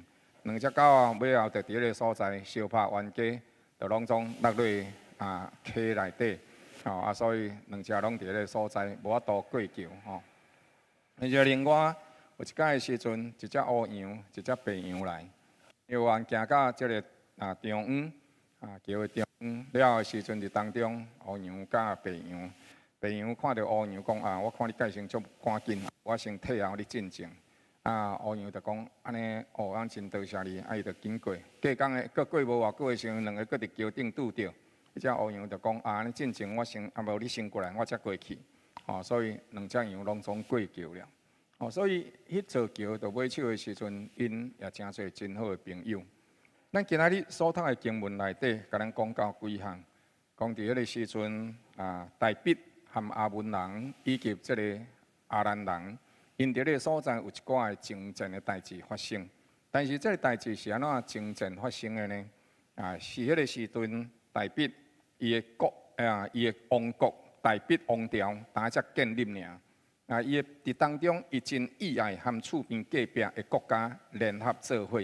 Speaker 1: 兩隻狗仔尾後就佇彼个所在相拍冤家，就攏總落落啊溪內底，吼啊，所以兩隻攏佇彼个所在無法度過橋吼。但是另外有一擺的時陣，一隻烏羊，一隻白羊來，羊行到這个啊中央啊橋的中央了的時陣，佇當中烏羊佮白羊，白羊看著烏羊講啊，我看你個性足趕緊，我先退後，你進前。啊，烏羊就講按呢，哦，咱真多謝你，啊，伊就緊過。過工的，閣過無偌久的時陣，兩个閣佇橋頂拄著。彼隻烏羊就講啊，按呢進前我先，啊無你先過來，我才過去。吼，所以兩隻羊攏總過橋了。哦，所以彼座橋到尾手的時陣，𪜶也成做真好的朋友。咱今仔日所讀的經文內底，共咱講到幾項，講佇彼個時陣啊，大衛和亞捫人以及這个亞蘭人，𪜶佇彼个所在有一寡的征戰的代誌發生。但是這个代誌是按怎征戰發生的呢？啊，是彼个時陣，大衛伊的國啊，伊的王國大衛王朝，當才建立爾。啊，伊的佇當中，伊真意愛和厝邊隔壁的國家聯合做伙。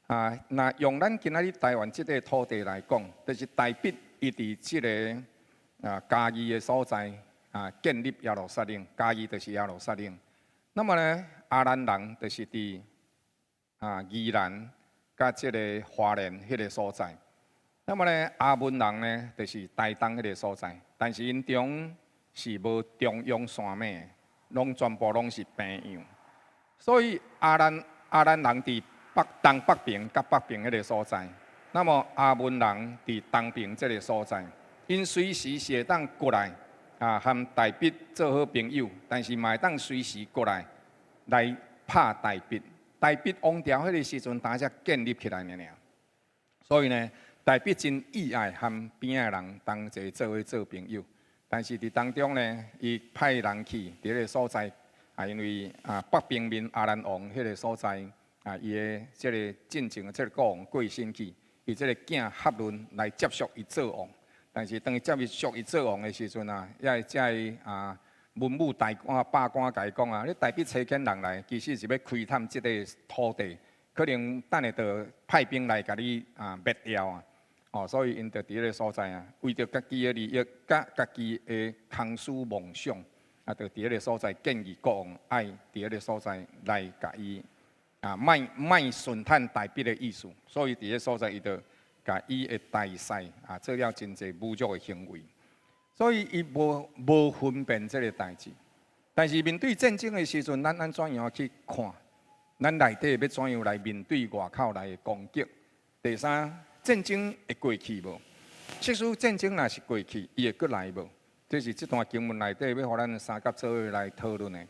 Speaker 1: 啊，若用咱今仔日台灣這塊土地來講，就是大衛伊佇這个啊嘉義的所在啊建立耶路撒冷，嘉義就是耶路撒冷。那麼呢，亞蘭人就是佇啊宜蘭佮這个花蓮彼个所在。那麼呢，亞捫人呢，就是台東彼个所在。但是𪜶中是無中央山脈的，攏全部攏是平原。所以亞蘭人佇北東北邊佮北邊彼个所在，那麼亞捫人佇東邊這个所在，𪜶隨時是會當過來啊，和大衛做好朋友，但是嘛會當隨時過來來拍大衛。大衛王朝彼个時陣，當才建立起來爾爾。所以呢，大衛真意愛和邊仔的人同齊做伙做朋友，但是佇當中呢，伊派人去佇彼个所在啊，因為啊北邊面亞蘭王彼个所在啊，伊的這个進前的這个國王過身去，伊這个囝哈嫩來接續伊做王。但是當伊接續伊做王的時陣啊，也會這个啊文武大官百官共伊講啊，你大衛差遣人來，其實是欲窺探這个土地，可能等下就派兵來共你啊滅掉啊。哦，所以𪜶就佇彼个所在啊，為著家己的利益，佮家己的空虛夢想，啊，就佇彼个所在建議國王愛佇彼个所在來共伊啊，莫莫順趁大衛的意思，所以佇彼所在伊就共伊的大細啊做了真濟侮辱的行為，所以伊無無分辨這个代誌。但是面對戰爭的時陣，咱按怎樣去看？咱內底欲怎樣來面對外口來的攻擊？第三，戰爭會過去無？即使戰爭若是過去，伊會閣來無？這是這段經文內底欲予咱三甲做伙來討論的。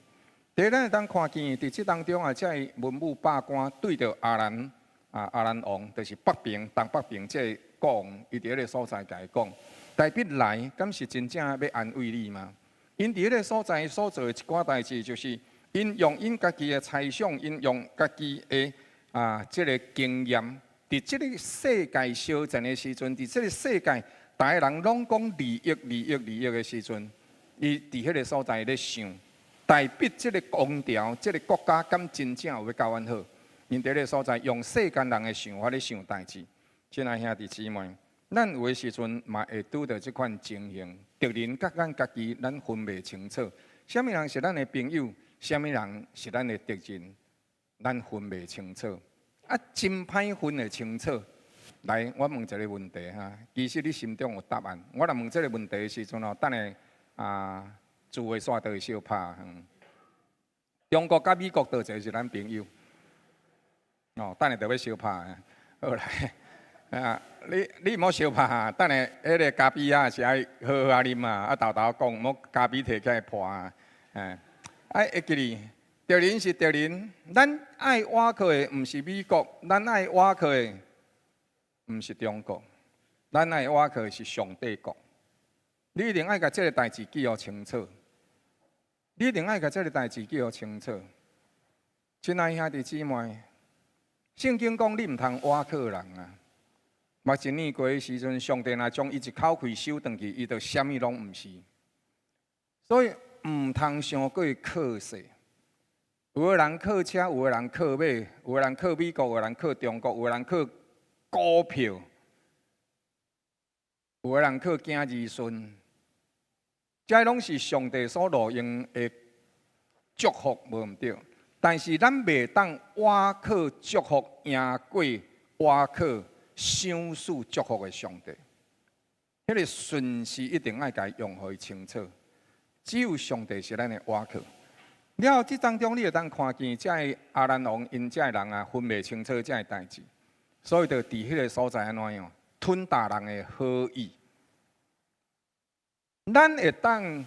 Speaker 1: 第一，咱會當看見佇這當中啊，這个文武百官對著亞蘭啊亞蘭王，就是北邊東北邊這个國王，伊佇彼个所在共伊講：大衛來，敢是真正欲安慰你嗎？𪜶佇彼个所在所做的一寡代誌，就是𪜶用𪜶家己的猜想，𪜶用家己的啊這个經驗。佇這个世界相戰的時陣，佇這个世界，逐个人攏講利益、利益、利益的時陣，伊佇彼个所在咧想，大衛這个王朝、這个國家敢真正有欲佮阮好？𪜶佇彼个所在用世間人的想法咧想代誌。親愛兄弟姊妹，咱有的時陣嘛會拄著這款情形，敵人佮咱家己，咱分袂清楚，啥物人是咱的朋友，啥物人是咱的敵人，咱分袂清楚。啊，真歹分會清楚。來，我問一个問題哈，其實你心中有答案。我若問這个問題的時陣哦，等下啊，聚會煞就會相拍。中國佮美國佗一个是咱朋友？哦，等下就欲相拍。好來，啊，你毋好相拍，等下彼个咖啡啊是愛好好仔啉啊，啊沓沓講，毋好咖啡提起來破啊。哎，啊會記得，敵人是敵人，咱愛倚靠的毋是美國，咱愛倚靠的毋是中國，咱愛倚靠的是上帝國。你一定愛共這个代誌記予清楚，你一定愛共這个代誌記予清楚。親愛兄弟姊妹，聖經講你毋通倚靠人啊。目一年過的時陣，上帝若將伊一口氣收轉去，伊就啥物攏毋是。所以毋通傷過靠勢。有的人靠車，有的人靠馬，有的人靠美國，有的人靠中國，有的人靠股票，有的人靠囝兒孫。這攏是上帝所錄用的祝福，無毋對。但是咱袂當倚靠祝福贏過倚靠賞賜祝福的上帝。彼个順序一定愛共伊用予伊清楚。只有上帝是咱的倚靠。了後，這當中你會當看見，這个亞蘭王𪜶這个人啊，分袂清楚這个代誌，所以就佇彼个所在按怎樣吞打人的好意。咱會當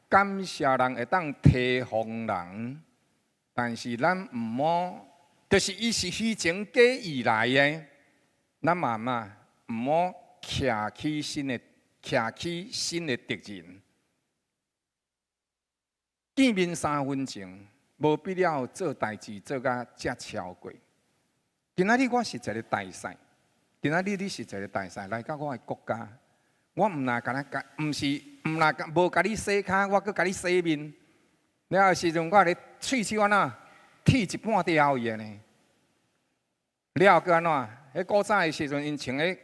Speaker 1: 感謝人，會當提防人，但是咱毋好，就是伊是虛情假意來的，咱嘛嘛毋好徛起新的敵人。見面三分情，無必要做代誌做甲遮超過。今仔日我是一个大使，今仔日你是一个大使，來到我的國家，我毋若共你，毋是毋若無共你洗跤，我閣共你洗面。了後時陣我咧喙齒按怎剃一半掉去的呢？了後閣按怎？彼古早的時陣，𪜶穿彼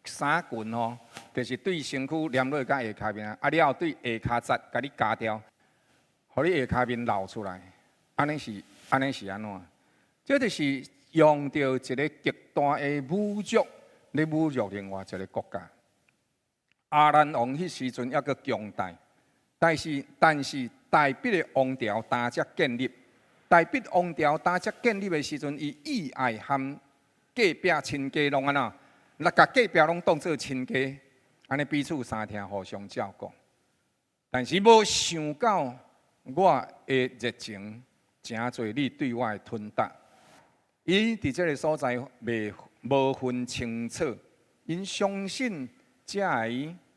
Speaker 1: 衫裙吼，就是對身軀黏落甲下跤面啊，了後對下跤節共你鉸掉。予你下跤面露出來，按呢是按怎？這就是用著一个極大的侮辱，咧侮辱另外一个國家。亞蘭王彼時陣猶閣強大，但是大衛的王朝今才建立，大衛王朝今才建立的時陣，伊意愛和隔壁親家攏按怎？來共隔壁攏當做親家，按呢彼此相疼，互相照顧。但是無想到我的熱情誠濟，你對我的吞打，伊佇這个所在袂無分清楚，𪜶相信這个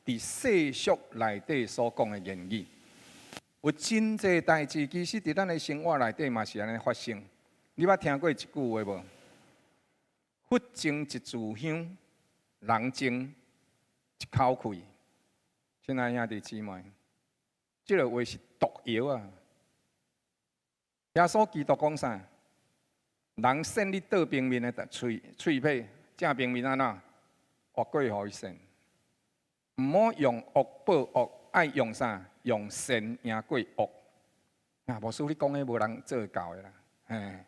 Speaker 1: 佇世俗內底所講的言語，有真濟代誌，其實佇咱的生活內底嘛是按呢發生。你捌聽過一句話無？佛種一炷香，人爭一口氣。親愛兄弟姊妹，這个話是毒藥啊！耶穌基督講啥？人扇你倒邊面的喙喙尾，正邊面按怎？越過予伊扇。毋好用惡報惡，愛用啥？用善贏過惡。啊，牧師你講的無人做會到的啦，嘿，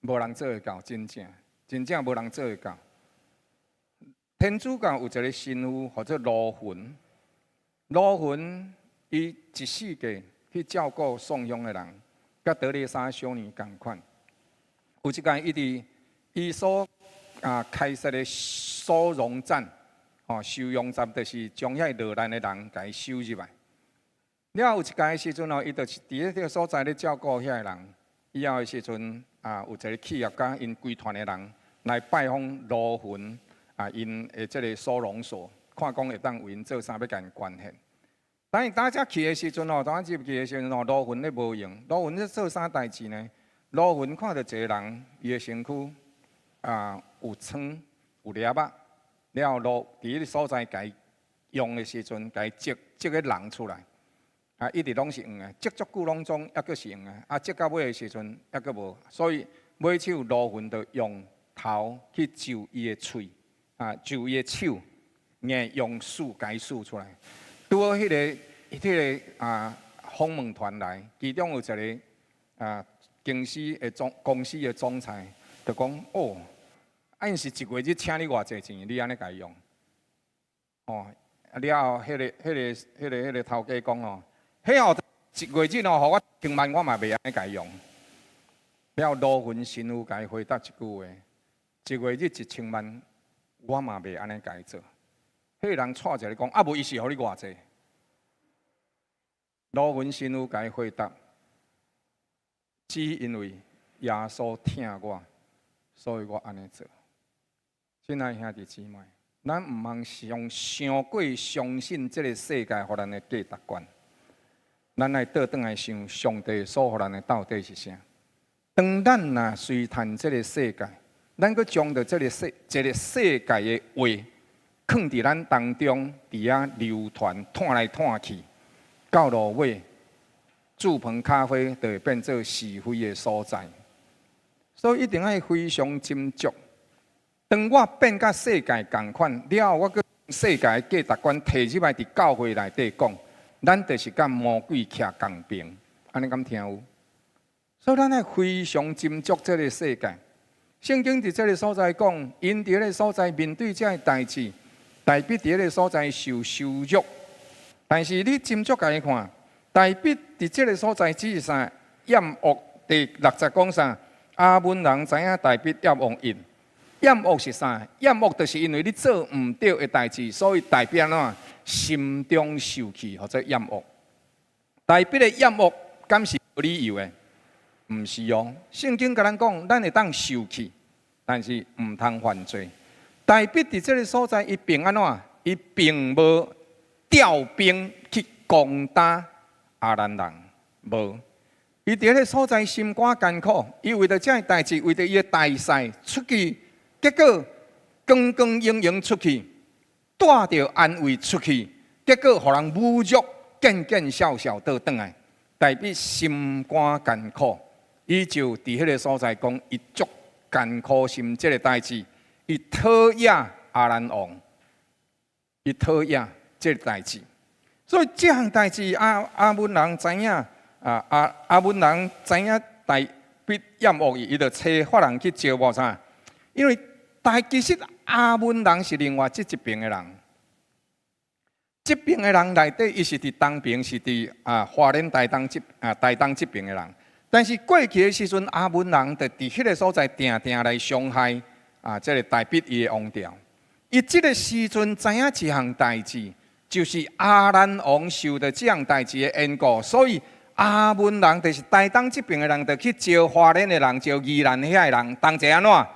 Speaker 1: 無人做會到，真正，真正無人做會到。天主教有一个神父，號做盧雲。盧雲伊一世界去照顧送香的人，佮德肋撒修女仝款。有一擺伊佇伊所開設的收容站，吼，收容站就是將遐落難的人共伊收入來。了後有一擺的時陣哦，伊就是佇彼個所在咧照顧遐个人。以後的時陣啊，有一个企業家𪜶規團的人來拜訪盧雲啊，𪜶的這个收容所，看講會當為𪜶做啥，欲共𪜶捐獻。當伊打遮去的時陣吼，當入去的時陣吼，盧雲咧無閒。盧雲咧做啥代誌呢？盧雲看著一个人，伊的身軀啊有瘡，有粒仔，了後落佇彼个所在共伊用的時陣，共伊織織个人出來，啊，一直攏是黃的，織足久攏總猶閣是黃的，啊，織到尾的時陣猶閣無，所以尾手羅雲就用頭去就伊的喙，啊，就伊的手，硬用繡共伊繡出來。拄好彼个啊訪問團來，其中有一个啊公司的總裁就講：哦，啊，𪜶是一月日請你偌濟錢，你按呢共伊用？哦，啊了後，彼个頭家講哦，彼後一月日哦，予我千萬，我嘛袂按呢共伊用。了後羅雲神父共伊回答一句話：一月日1000萬，我嘛袂按呢共伊做。彼个人掣一下講：啊無，伊是予你偌濟？羅雲神父共伊回答：只因為耶穌疼我，所以我按呢做。親愛兄弟姊妹，咱毋通傷傷過相信這个世界予咱的價值觀，咱愛倒轉來想上帝所予咱的到底是啥？當咱若隨趁這个世界，咱閣將著這个世界的話，囥佇咱當中，佇遐流傳，湠來湠去，到落尾，志鵬咖啡就會變做是非的所在。所以一定愛非常斟酌。當我變佮世界仝款了後，我閣世界的價值觀提入來佇教會內底講，咱就是佮魔鬼徛仝爿，按呢敢聽有？所以咱愛非常斟酌這个世界。聖經佇這个所在講，𪜶佇彼个所在面對這个代誌，大衛佇彼个所在受羞辱。但是你斟酌共伊看，大衛佇這个所在只是啥？厭惡。第六節講啥？亞捫人知影大衛厭惡𪜶。厭惡是啥？厭惡就是因為你做毋對的代誌，所以大衛按怎心中受氣，號做厭惡。大衛的厭惡，敢是無理由的？毋是哦。聖經共咱講，咱會當受氣，但是毋通犯罪。大衛佇這个所在，伊並按怎？伊並無調兵去攻打亞蘭人，無。伊佇彼个所在心肝艱苦，伊為著這个代誌，為著伊的大細出去，結果光光榮榮出去，帶著安慰出去，結果予人侮辱，見見笑笑倒轉來。大衛心肝艱苦，伊就佇彼个所在講，伊足艱苦心這个代誌，伊討厭亞蘭王，伊討厭這个代誌，所以這項代誌亞捫人知影，啊亞捫人知影大衛厭惡伊，伊就差發人去招募啥？因為但其實亞捫人是另外這一爿的人，這爿的人內底，伊是佇東爿，是佇啊花蓮台東這啊台東這爿的人。但是過去的時陣，亞捫人就佇彼个所在定定來傷害啊，這个大衛伊的王朝。伊這个時陣知影一項代誌，就是亞蘭王受著這項代誌的緣故，所以亞捫人就是台東這爿的人，就去招花蓮的人，招宜蘭遐的人，同齊按怎？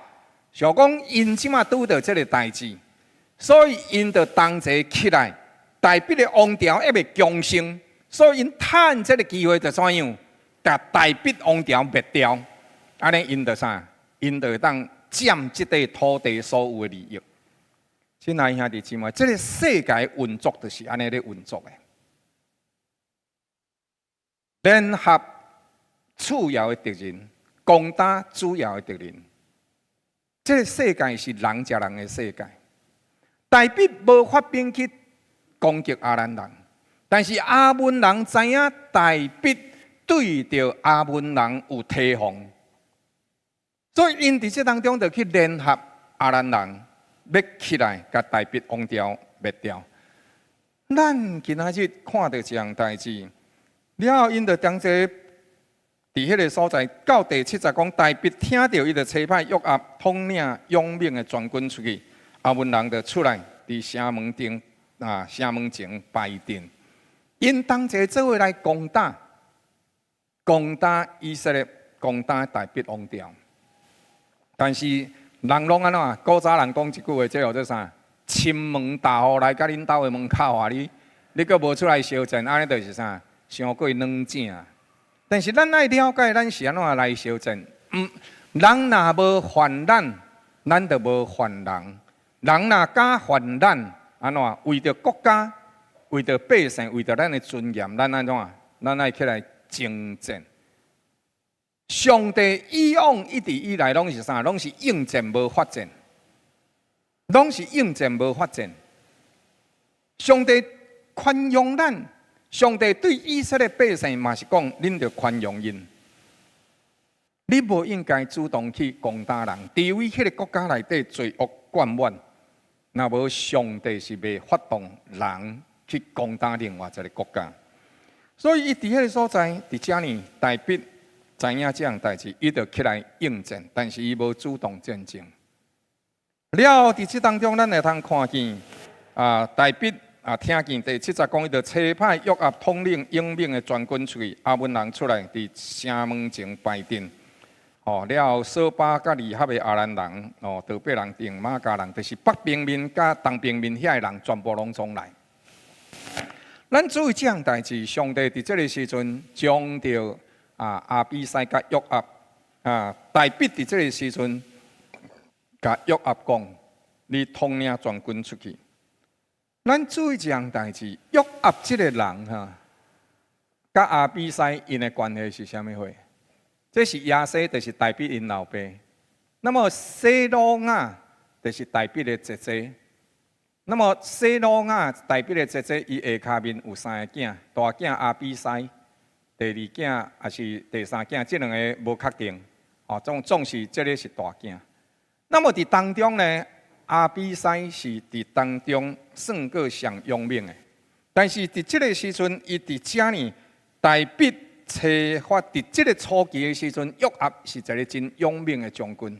Speaker 1: 想講𪜶這馬拄著這个代誌，所以𪜶就同齊起來，大衛的王朝猶未強盛，所以𪜶趁這个機會就怎樣，共大衛王朝滅掉，按呢𪜶就啥？𪜶就會當佔這塊土地所有的利益。親愛兄弟姊妹，這个世界運作就是按呢咧運作的，聯合次要的敵人，攻打主要的敵人。這个世界是人食人的世界，大衛無發兵去攻擊亞蘭人，但是亞捫人知影大衛對著亞捫人有提防，所以𪜶佇這當中就去聯合亞蘭人，欲起來共大衛王朝滅掉。咱今仔日看著一項代誌，了後𪜶就當這佇彼个所在，到第七節講，大衛聽著伊就差派約押統領勇猛的全軍出去，亞捫人就出來佇城門頂啊，城門前擺陣，𪜶同齊做伙來攻打，攻打以色列，攻打大衛王朝。但是人攏按怎？古早人講一句話，這叫做啥？侵門踏戶來共恁兜的門口啊！你閣無出來相戰，按呢就是啥？傷過軟正。但是咱愛了解，咱是按怎來相戰？毋，人若無犯咱，咱就無犯人。人若敢犯難，按怎？為著國家，為著百姓，為著咱的尊嚴，咱按怎？咱愛起來征戰。上帝以往一直以來攏是啥？攏是應戰無發戰，攏是應戰無發戰。上帝寬容咱，上帝對以色列百姓嘛是講，恁著寬容𪜶。你無應該主動去攻打人，除非彼个國家內底罪惡灌滿，若無上帝是袂發動人去攻打另外一个國家。所以伊佇彼个所在，佇遮呢，大衛知影這項代誌，伊就起來應戰，但是伊無主動戰爭。了後佇這當中，咱會通看見啊，大衛啊，聽見第七節講，伊就差派約押統領勇猛的全軍出去，亞捫人出來佇城門前擺陣。哦，了後瑣巴佮利合的亞蘭人，哦，陀伯人、定瑪迦人，就是北平面佮東平面遐的人，全部攏總來。咱注意這項代誌，上帝佇這个時陣將著啊亞比篩佮約押啊，大衛佇這个時陣，共約押講：你統領全軍出去。咱注意這項代誌，約押這个人哈，佮亞比篩𪜶的關係是啥物貨？這是耶西，就是大衛𪜶老爸。那麼洗魯雅就是大衛的姐姐。那麼洗魯雅大衛的姐姐，伊下跤面有三个囝，大囝亞比篩，第二囝抑是第三囝，這兩个無確定。哦，總是這个是大囝。那麼佇當中呢，亞比篩是佇當中算過上勇猛的。但是佇這个時陣，伊佇遮呢，大衛差發佇這个初期的時陣，約押是一个真勇猛的將軍。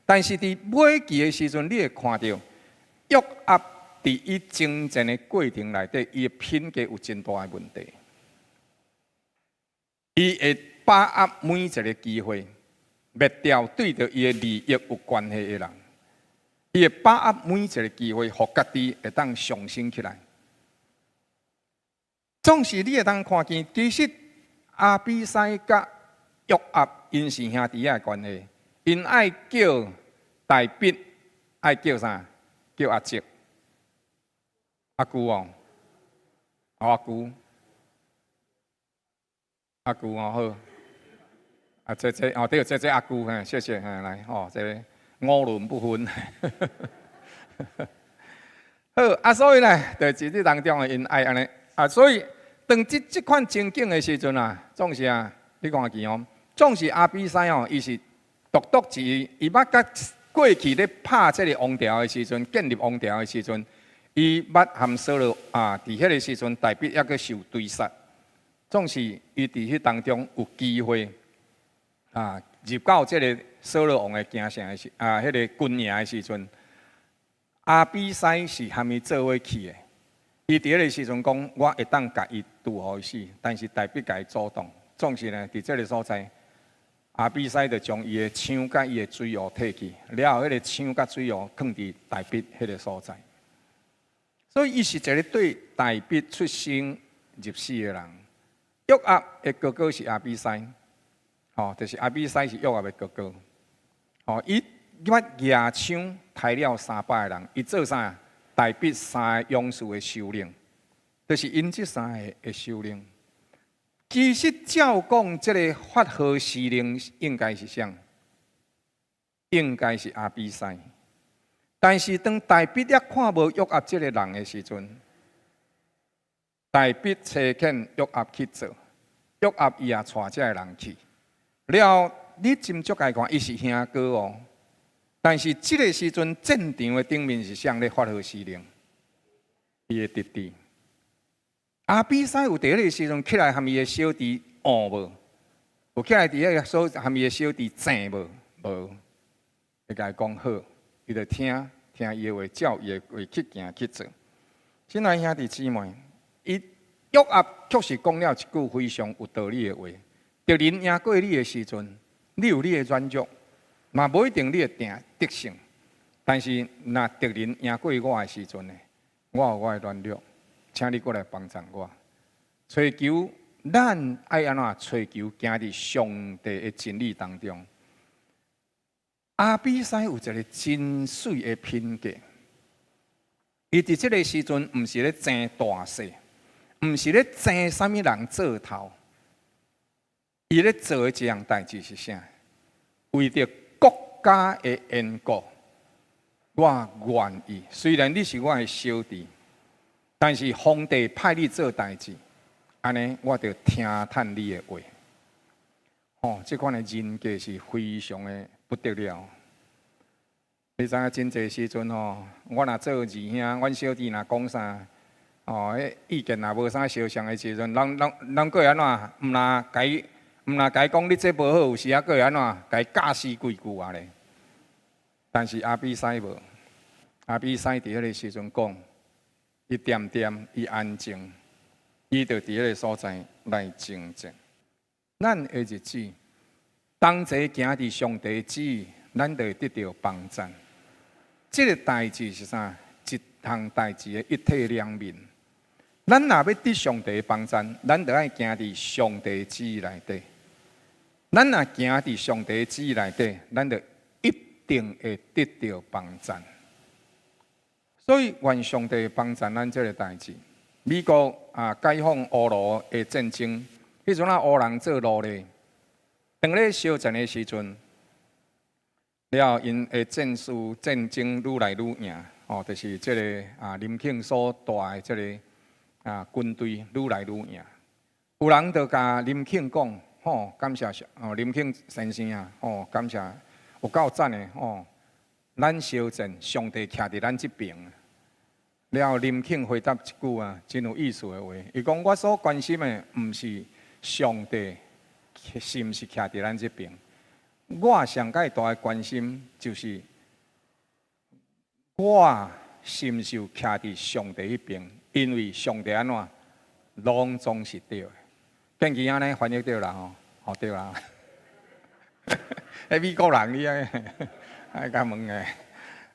Speaker 1: 但是佇尾期的時陣，你會看著約押佇伊征戰的過程內底，伊的品格有真大的問題。伊會把握每一个機會，滅掉對著伊的利益有關係的人。伊會把握每一个機會，予家己會當上升起來。總是你會當看見，其實亞比篩佮約押𪜶是兄弟仔的關係，𪜶愛叫大衛，愛叫啥？叫阿叔、阿姑哦，阿姑、阿姑哦好，啊這這哦對，這這阿姑嘿，謝謝嘿來吼，這个五倫不分。好啊，所以呢，就佇這當中的𪜶愛按呢啊，所以當這款情景的時陣啊，總是啊，你看見哦，總是亞比篩哦，伊是獨獨一，伊捌佮過去咧拍這个王朝的時陣，建立王朝的時陣，伊捌含掃羅啊，佇彼个時陣，大衛猶閣受追殺，總是伊佇彼當中有機會啊，入到這个掃羅王的京城的時啊，彼个軍營的時陣，亞比篩是含伊做伙去的。伊佇彼个時陣講，我會當共伊拄予伊死，但是大衛共伊阻擋。總是呢，佇這个所在，亞比篩就將伊的槍佮伊的水壺提去，了後彼个槍佮水壺囥佇大衛彼个所在。所以伊是一个對大衛出生入死的人。約押的哥哥是亞比篩，吼，就是亞比篩是約押的哥哥。吼，伊捌舉槍刣了300个人，伊做啥？大衛三个勇士的首領，就是𪜶這三个的首領。其實照講，這个發號施令應該是啥？應該是亞比篩。但是當大衛一看無約押這个人的時陣，大衛差遣約押去做，約押伊也帶這个人去。了後，你斟酌來看，伊是兄哥哦。但是這个時陣戰場的頂面是誰咧發號施令？伊的弟弟亞比篩有佇彼个時陣起來含伊的小弟怄無？有起來佇彼个所含伊的小弟爭無？無。伊共伊講好，伊就聽聽伊的話，照伊的話去行去做。親愛兄弟姊妹，伊約押確實講了一句非常有道理的話。敵人贏過你的時陣，你有你的軟弱，嘛無一定你會定得勝。但是若敵人贏過我的時陣呢，我有我的軟弱，請你過來幫助我。追求咱愛按怎追求，行佇上帝的真理當中。亞比篩有一个真媠的品格，伊佇這个時陣，毋是咧爭大細，毋是咧爭啥物人做頭。伊咧做的一項代誌是啥？為著國家的緣故，我願意。雖然你是我的小弟，但是皇帝派你做代誌，按呢我就聽趁你的話。哦，這款的人格是非常的不得了。你知影真濟時陣吼，我若做二兄，阮小弟若講啥，哦，彼意見若無啥相像的時陣，人人人閣會按怎？毋若共伊，毋若共伊講你這無好，有時仔閣會按怎？共伊教死幾句仔咧。但是亞比篩無，亞比篩佇彼个時陣講，伊恬恬，伊安靜，伊就佇彼个所在來征戰。咱的日子，同齊行佇上帝旨意，咱就會得著幫贊。這个代誌是啥？一項代誌的一體兩面。咱若欲得上帝幫贊，咱就愛行佇上帝旨意內底。咱若行佇上帝旨意內底，咱就一定會得著幫贊。所以，願上帝幫贊咱這个代誌。美國啊，解放烏盧的戰爭，彼陣啊，烏人做奴隸，當咧相戰的時陣，了𪜶的戰士戰爭愈來愈贏，哦，就是這个啊林肯所帶的這个啊軍隊愈來愈贏。有人就共林肯講，吼，感謝上哦，林肯先生啊，吼，感謝有夠讚的吼，咱相戰，上帝徛佇咱這爿。了林肯回答一句啊，真有意思的話，伊講我所關心的毋是上帝是毋是徛佇咱這爿，我上蓋大的關心就是我是毋是有徛佇上帝彼爿，因為上帝按怎，攏總是對的。見佢按呢翻譯對啦吼，吼對啦。彼美國人你愛愛共問的，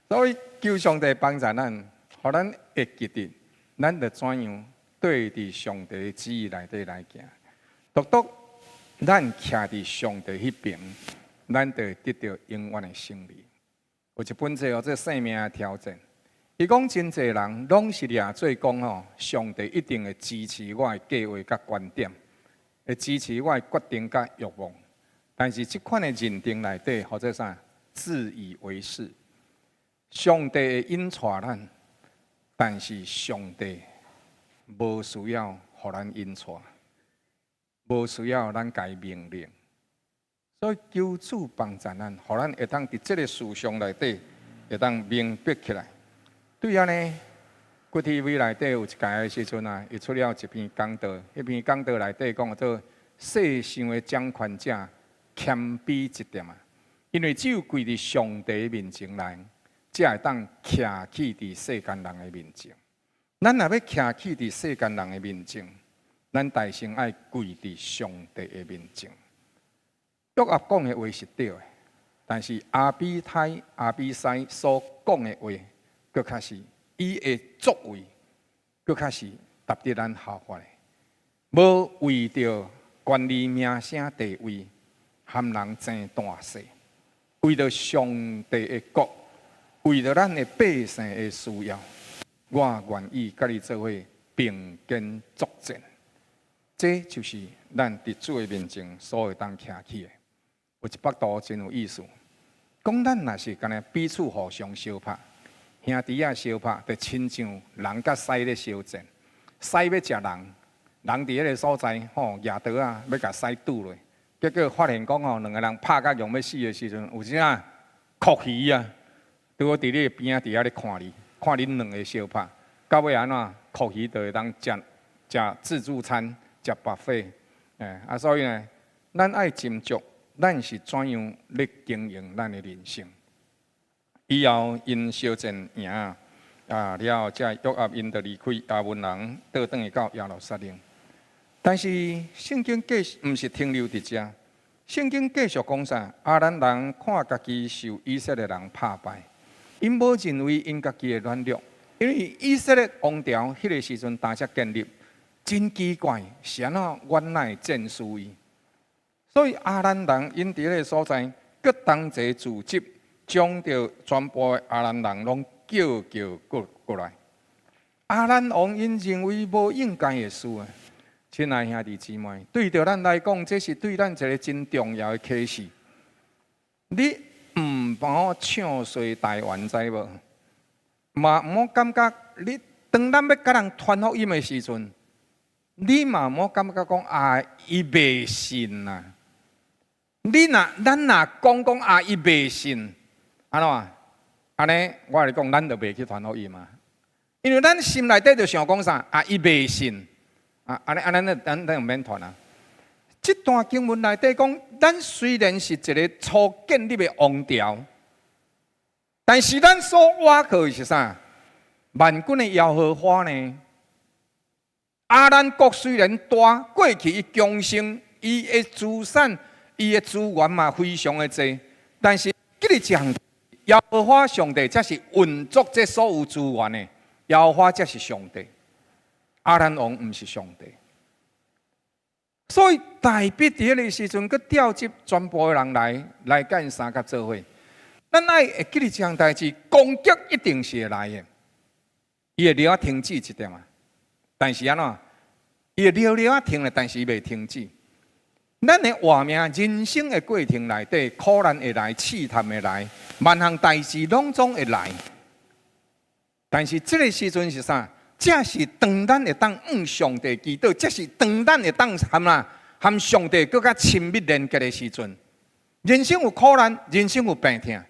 Speaker 1: 所以求上帝幫助咱，予咱會記得，咱著怎樣對佇上帝的旨意內底來行。獨獨咱徛佇上帝彼爿，咱就會得著永遠的勝利。有一本冊叫做《生命的挑戰》，伊講真濟人攏是掠做講吼，上帝一定會支持我的計劃佮觀點，會支持我的決定佮欲望。但是這款的認定內底，號做啥？自以為是。上帝會引帶咱，但是上帝無需要予咱引帶，無需要咱共伊命令。所以求主幫助咱，予咱會當佇這个思想內底會當明白起來。對按呢，KTV 內底有一屆的時陣啊，伊出了一篇講道，彼篇講道內底講做世上的掌權者謙卑一點啊，因為只有跪佇上帝面前來，才會當徛起佇世間人的面前。咱若欲徛起佇世間人的面前，咱代先愛跪佇上帝的面前。約押講的話是對的，但是亞比篩、亞比篩所講的話，閣較是伊的作為，閣較是值得咱效法的。無為著權力、名聲、地位，含人爭大細，為著上帝的國，為著咱的百姓的需要，我願意佮你做伙並肩作戰。這就是咱佇主的面前所會當徛起的。有一幅圖真有意思，講咱若是干焦彼此互相相拍，兄弟仔相拍，就親像人佮獅咧相戰，獅欲食人，人佇彼个所在吼，舉刀仔欲共獅拄落，結果發現講吼，兩个人拍甲強欲死的時陣，有啥蛞蝓啊，拄好佇你的邊仔佇遐咧看你，看恁兩个相拍，到尾按怎？蛞蝓就會當食食自助餐，食 buffet，欸啊，所以呢，咱愛斟酌，咱是怎樣咧經營咱的人生。以後𪜶相戰贏啊，了後這約押𪜶就離開亞捫人，倒轉去到耶路撒冷。但是聖經繼續毋是停留佇遮，聖經繼續講啥？亞蘭人看家己受以色列人拍敗，𪜶無認為𪜶家己的軟弱，因為以色列王朝彼个時陣當才建立，真奇怪，是按怎阮哪會戰輸伊？所以亞蘭人𪜶佇彼个所在，閣同齊組織，將著全部的亞蘭人攏叫叫過過來。亞蘭王𪜶認為無應該的事啊！親愛兄弟姊妹，對著咱來講，這是對咱一个真重要的啟示。你毋好唱衰台灣，知無？嘛毋好感覺你當咱欲共人傳福音的時陣，你嘛毋好感覺講啊，伊袂信啊！你若咱若講講啊，伊袂信，按怎？按呢，我共你講，咱就袂去傳福音啊！因為咱心內底就想講啥啊，伊袂信啊，按呢按呢，咱咱就免傳啊。這段經文內底講，咱雖然是一个初建立的王朝，但是咱所倚靠的是啥？萬軍的耶和華呢？亞蘭國雖然大，過去伊強盛，伊的資產、伊的資源嘛非常的濟，但是記得一項，耶和華上帝才是運作這所有資源的，耶和華才是上帝，亞蘭王毋是上帝。所以大衛佇彼个時陣，閣調集全部的人來來共𪜶相佮做伙。咱愛會記得這項代誌，攻擊一定是會來的，伊會了停止一點啊。但是按怎？伊會了了停咧，但是伊袂停止。咱的活命人生的過程內底，苦難會來，試探會來，萬項代誌攏總會來。但是這个時陣是啥？這是當咱會當向上帝祈禱，這是當咱會當含啦含上帝閣較親密連結的時陣。人生有苦難，人生有病痛，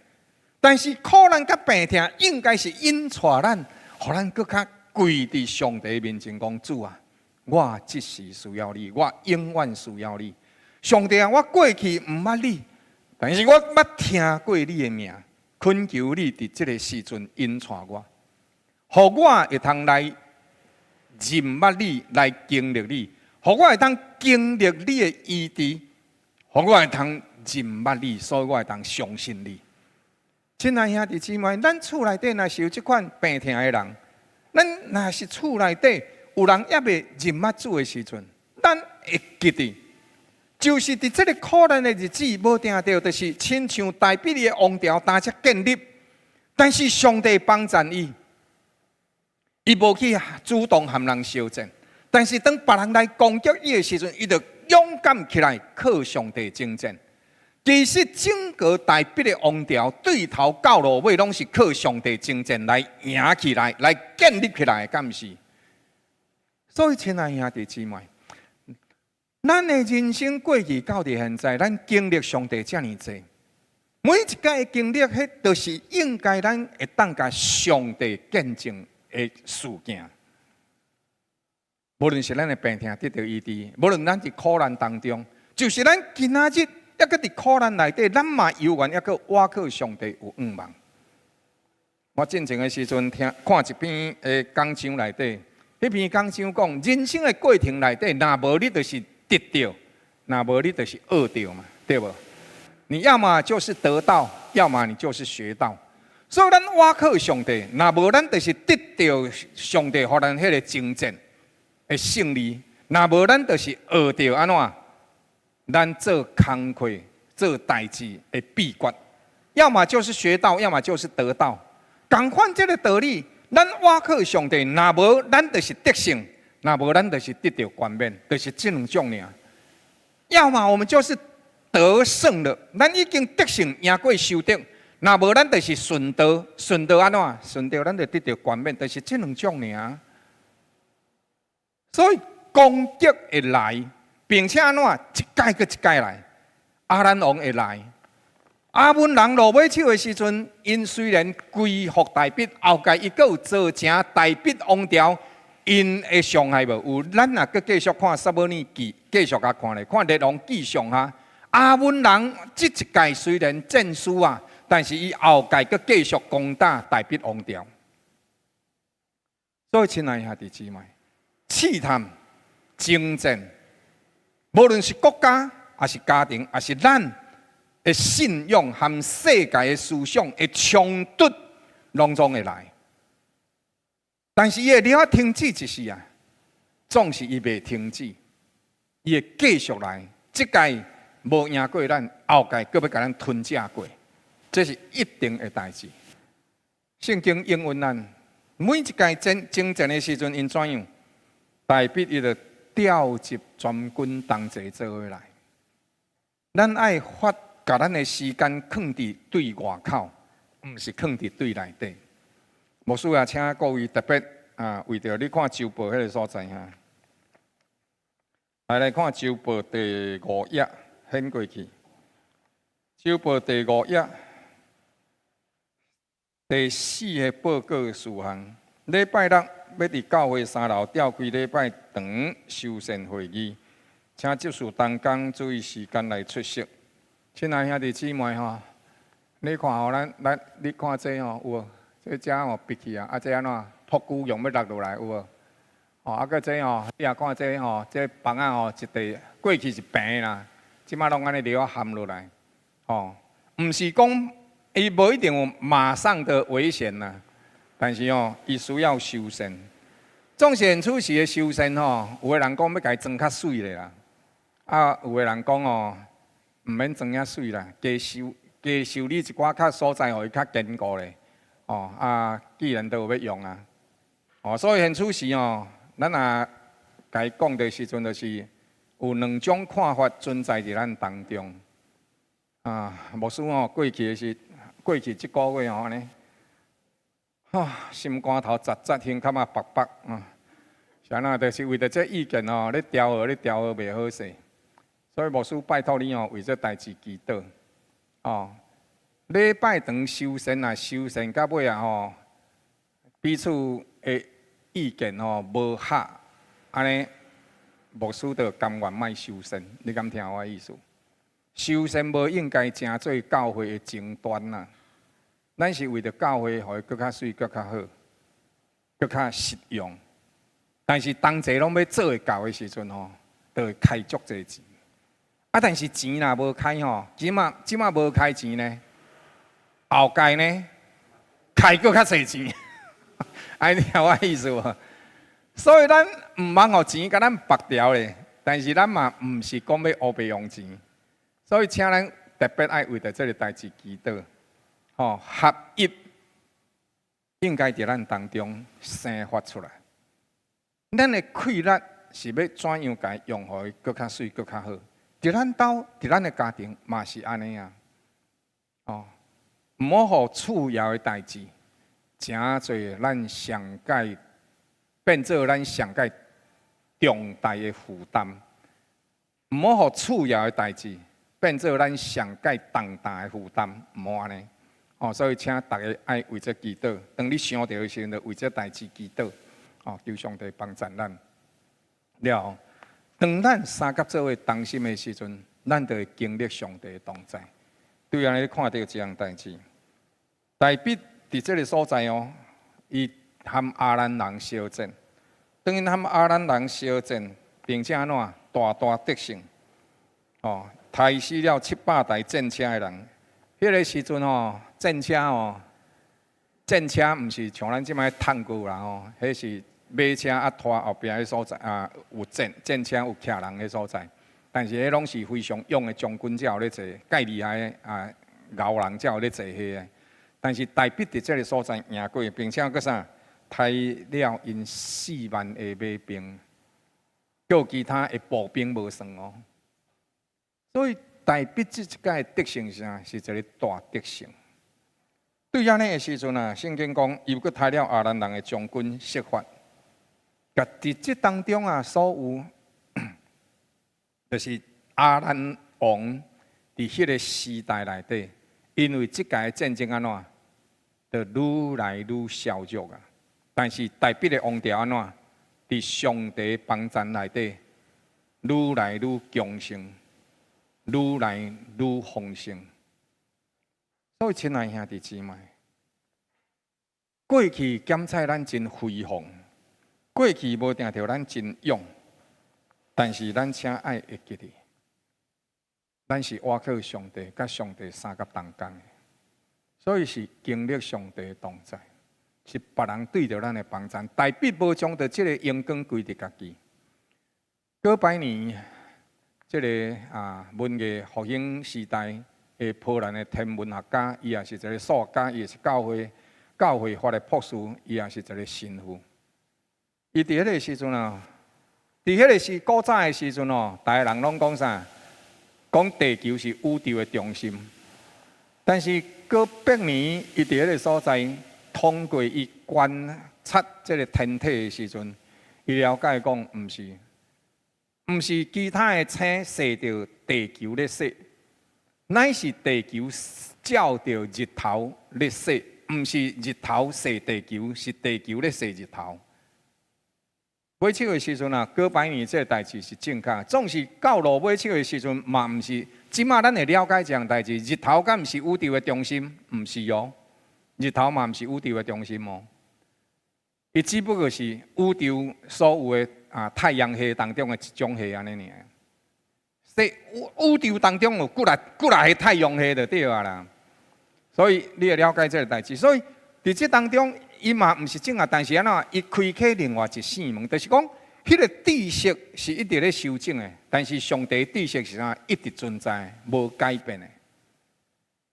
Speaker 1: 但是苦難佮病痛應該是引帶咱，予咱閣較跪佇上帝面前講，主啊，我這時需要你，我永遠需要你。上帝啊，我過去毋捌你，但是我捌聽過你的名，懇求你佇這个時陣引帶我，予我會通來認捌你，來經歷你，予我會當經歷你的醫治，予我會通認捌你，所以我會當相信你。親愛兄弟姊妹，咱厝內底若是有這款病痛的人，咱若是厝內底有人猶未認捌主的時陣，咱會記得，就是佇這个苦難的日子，無定著，就是親像大衛的王朝當才建立，但是上帝幫贊伊。伊無去主動和人相戰，但是當別人來攻擊伊的時陣，伊就勇敢起來靠上帝征戰。其實整個大衛的王朝對頭到落尾，攏是靠上帝征戰來贏起來，來建立起來的，敢毋是？所以，親愛兄弟姊妹，咱的人生過去到佇現在，咱經歷上帝遮爾濟，每一擺的經歷，彼都是應該咱會當共上帝見證的事件。無論是咱的病痛得著醫治，無論咱佇苦難當中，就是咱今仔日猶閣佇苦難內底，咱嘛猶原猶閣倚靠上帝有向望。我進前的時陣聽看一篇的講章內底，彼篇講章講人生的過程內底，若無你就是得著，若無你就是學著嘛，對無？你要麼就是得到，要麼你就是學到。所以咱倚靠上帝，若無咱就是得著上帝予咱彼个征戰的勝利，若無咱就是學著按怎？咱做工課、做代誌的秘訣，要麼就是學到，要麼就是得到。仝款這个道理，咱倚靠上帝，若無咱就是得勝，若無咱就是得著冠冕，就是這兩種爾。要麼我們就是得勝了，咱已經得勝贏過仇敵；若無咱就是順道，順道按怎？順道咱就得著冠冕，就是這兩種爾。所以攻擊會來，並且按怎？一擺閣一擺來，亞蘭王會來。亞捫人落尾手的時陣，𪜶雖然歸服大衛，後蓋伊閣有造成大衛王朝𪜶的傷害無？有，咱若閣繼續看撒母耳記，繼續共看咧，看列王紀上哈。亞捫人這一屆雖然戰輸啊，但是伊後蓋閣繼續攻打大衛王朝。所以，親愛兄弟姊妹，試探、征戰，無論是國家，抑是家庭，抑是咱的信仰和世界的思想的衝突，攏總會來。但是伊會了停止一時啊，總是伊袂停止，伊會繼續來。這屆無贏過咱，後屆閣欲共咱吞食過，這是一定的代誌。聖經應允咱，每一屆征征戰的時陣，𪜶怎樣？大衛伊就調集全軍同齊做伙來。咱愛發共咱的時間囥佇對外口，毋是囥佇對內底。牧師也請各位特別啊，為著你看周報彼个所在哈，來來看周報第五頁，掀過去。周報第五頁第四个報告事項，禮拜六欲佇教會三樓召開禮拜堂修繕會議，請執事同工注意時間來出席。親愛兄弟姊妹吼，你看吼，咱咱你看這吼有無？這遮吼閉去啊，啊這按怎？瀑布用欲落落來有無？吼啊閣這吼，你也看這吼，這房仔吼一塊過去是平啦，這馬攏按呢料仔陷落來，吼，毋是講伊無一定有馬上的危險啦，但是吼，伊需要修繕。總是此時的修繕吼，有的人講欲共伊裝較媠咧啦，啊，有的人講吼，毋免裝遐媠啦，加修加修理一寡較所在，予伊較堅固咧。哦，啊，既然都有欲用啊，哦，所以現此時哦，咱若共伊講的時陣，就是有兩種看法存在佇咱當中。啊，牧師哦，過去的是過去這個月吼按呢，哈，心肝頭扎扎，胸坎仔縛縛啊，是按怎？就是為著這意見哦，咧調和咧調和袂好勢，所以牧師拜託你哦，為這代誌祈禱，哦。禮拜堂修繕啊，修繕到尾啊吼，彼此的意見吼無合，按呢牧師就甘願莫修繕。你敢聽我意思？修繕無應該成做教會的爭端啊！咱是為著教會，予伊閣較媠、閣較好、閣較實用。但是同齊攏欲做會到的時陣吼，就會開足濟錢。啊，但是錢若無開吼，這馬這馬無開錢呢？後蓋呢，開閣較濟錢，按呢聽我意思無？所以咱毋通予錢共咱縛牢咧，但是咱嘛毋是講欲烏白用錢，所以請咱特別愛為著這個代誌祈禱，吼，合一應該佇咱當中生發出來。咱的氣力是欲怎樣共伊用，予伊閣較媠、閣較好？佇咱兜、佇咱的家庭嘛是按呢啊，哦。毋好予次要的代誌，成做咱上蓋變做咱上蓋重大的負擔。毋好予次要的代誌變做咱上蓋重大的負擔，毋好按呢。哦，所以請逐家愛為這祈禱。當你想著的時陣，就為這代誌祈禱。哦，求上帝幫贊咱。了，當咱相佮做伙同心的時陣，咱就會經歷上帝的同在。對按呢，你看著一項代誌，大衛佇這个所在哦，伊和亞蘭人相戰。當𪜶和亞蘭人相戰，並且按怎大大得勝，哦，刣死了700台戰車的人。彼个時陣吼，戰車吼，戰車毋是像咱這擺坦克啦吼，彼是馬車啊拖後壁彼所在啊，有戰戰車有騎人彼所在。但是彼攏是非常勇的將軍才有咧坐，蓋厲害的啊牛人才有咧坐彼个。但是大衛佇這个所在贏過，並且閣啥，刣了𪜶4萬个馬兵，叫其他的步兵無算哦。所以大衛這一擺得勝是啥？是一个大得勝。對按呢的時陣啊，聖經講，伊閣刣了亞蘭人的將軍朔法，共佇這當中啊，所有就是亞蘭王佇彼个時代內底，因為這擺戰爭按怎，就愈來愈削弱啊。但是大衛的王朝按怎，佇上帝幫贊內底，愈來愈強盛，愈來愈豐盛。所以，親愛兄弟姊妹，過去檢採咱真輝煌，過去無定著咱真勇。但是咱請愛會記得，咱是倚靠上帝，佮上帝相佮同工的，所以是經歷上帝的同在，是別人對著咱的幫贊，大衛無將著這个榮光歸佇家己。過百年，這个啊文藝復興時代的波蘭的天文學家，伊也是一个數學家，伊也是教會教會法的博士，伊也是一個神父。伊佇彼個時陣啊，佇彼個時古早的時陣哦，逐个人攏講啥？講地球是宇宙的中心。但是過百年，伊佇彼個所在，通過伊觀察這個天體的時陣，伊了解講，毋是，毋是其他的星踅著地球咧踅，乃是地球照著日頭咧踅，毋是日頭踅地球，是地球咧踅日頭。尾手的時陣啊，哥白尼這個代誌是正確，總是到落尾手的時陣嘛，毋是。這馬咱會了解這項代誌，日頭敢毋是宇宙的中心？毋是哦，日頭嘛毋是宇宙的中心哦。伊只不過是宇宙所有的太陽系當中的一種系按呢爾。說宇宙當中有幾若幾若个太陽系就對啊啦。所以你會了解這個代誌。所以佇這當中，伊嘛毋是正確，但是按怎？伊開啟另外一扇門，就是講，彼個知識是一直咧修正的，但是上帝知識是啥？一直存在，無改變的。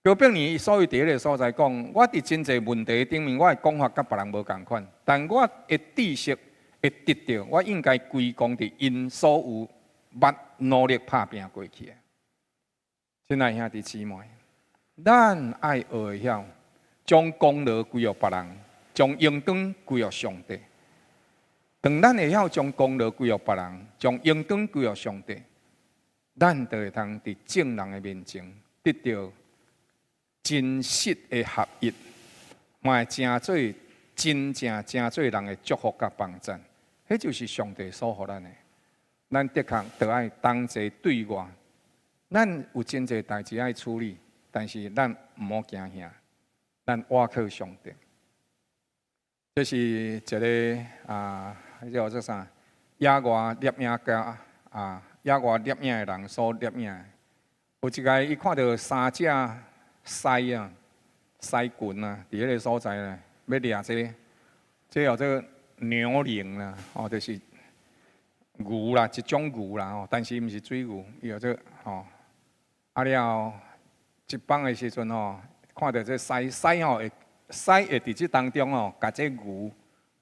Speaker 1: 哥白尼所以佇彼個所在講，我佇真濟問題頂面，我的講法佮別人無仝款，但我的知識會得著，我應該歸功佇𪜶所有捌努力拍拚過去的。親愛兄弟姊妹，咱愛學會曉將功勞歸予別人，將榮光歸予上帝。當咱會曉將功勞歸予別人，將榮光歸予上帝，咱就會通佇眾人的面前得著真實的合一，嘛會成做真正成做人的祝福佮幫贊。彼就是上帝所予咱的。咱的確著愛同齊對外，咱有真濟代誌愛處理，但是咱毋好驚嚇，咱倚靠上帝。這是一個啊，叫做啥？野外攝影家啊，野外攝影的人所攝影的。有一擺，伊看著三隻獅啊，獅群啊，佇彼个所在咧，欲掠這个，這叫做牛羚啦，哦，就是牛啦，一種牛啦，吼，但是毋是水牛，伊叫做吼。啊了，一放的時陣吼，看著這獅獅吼會獅會佇這當中吼，共這牛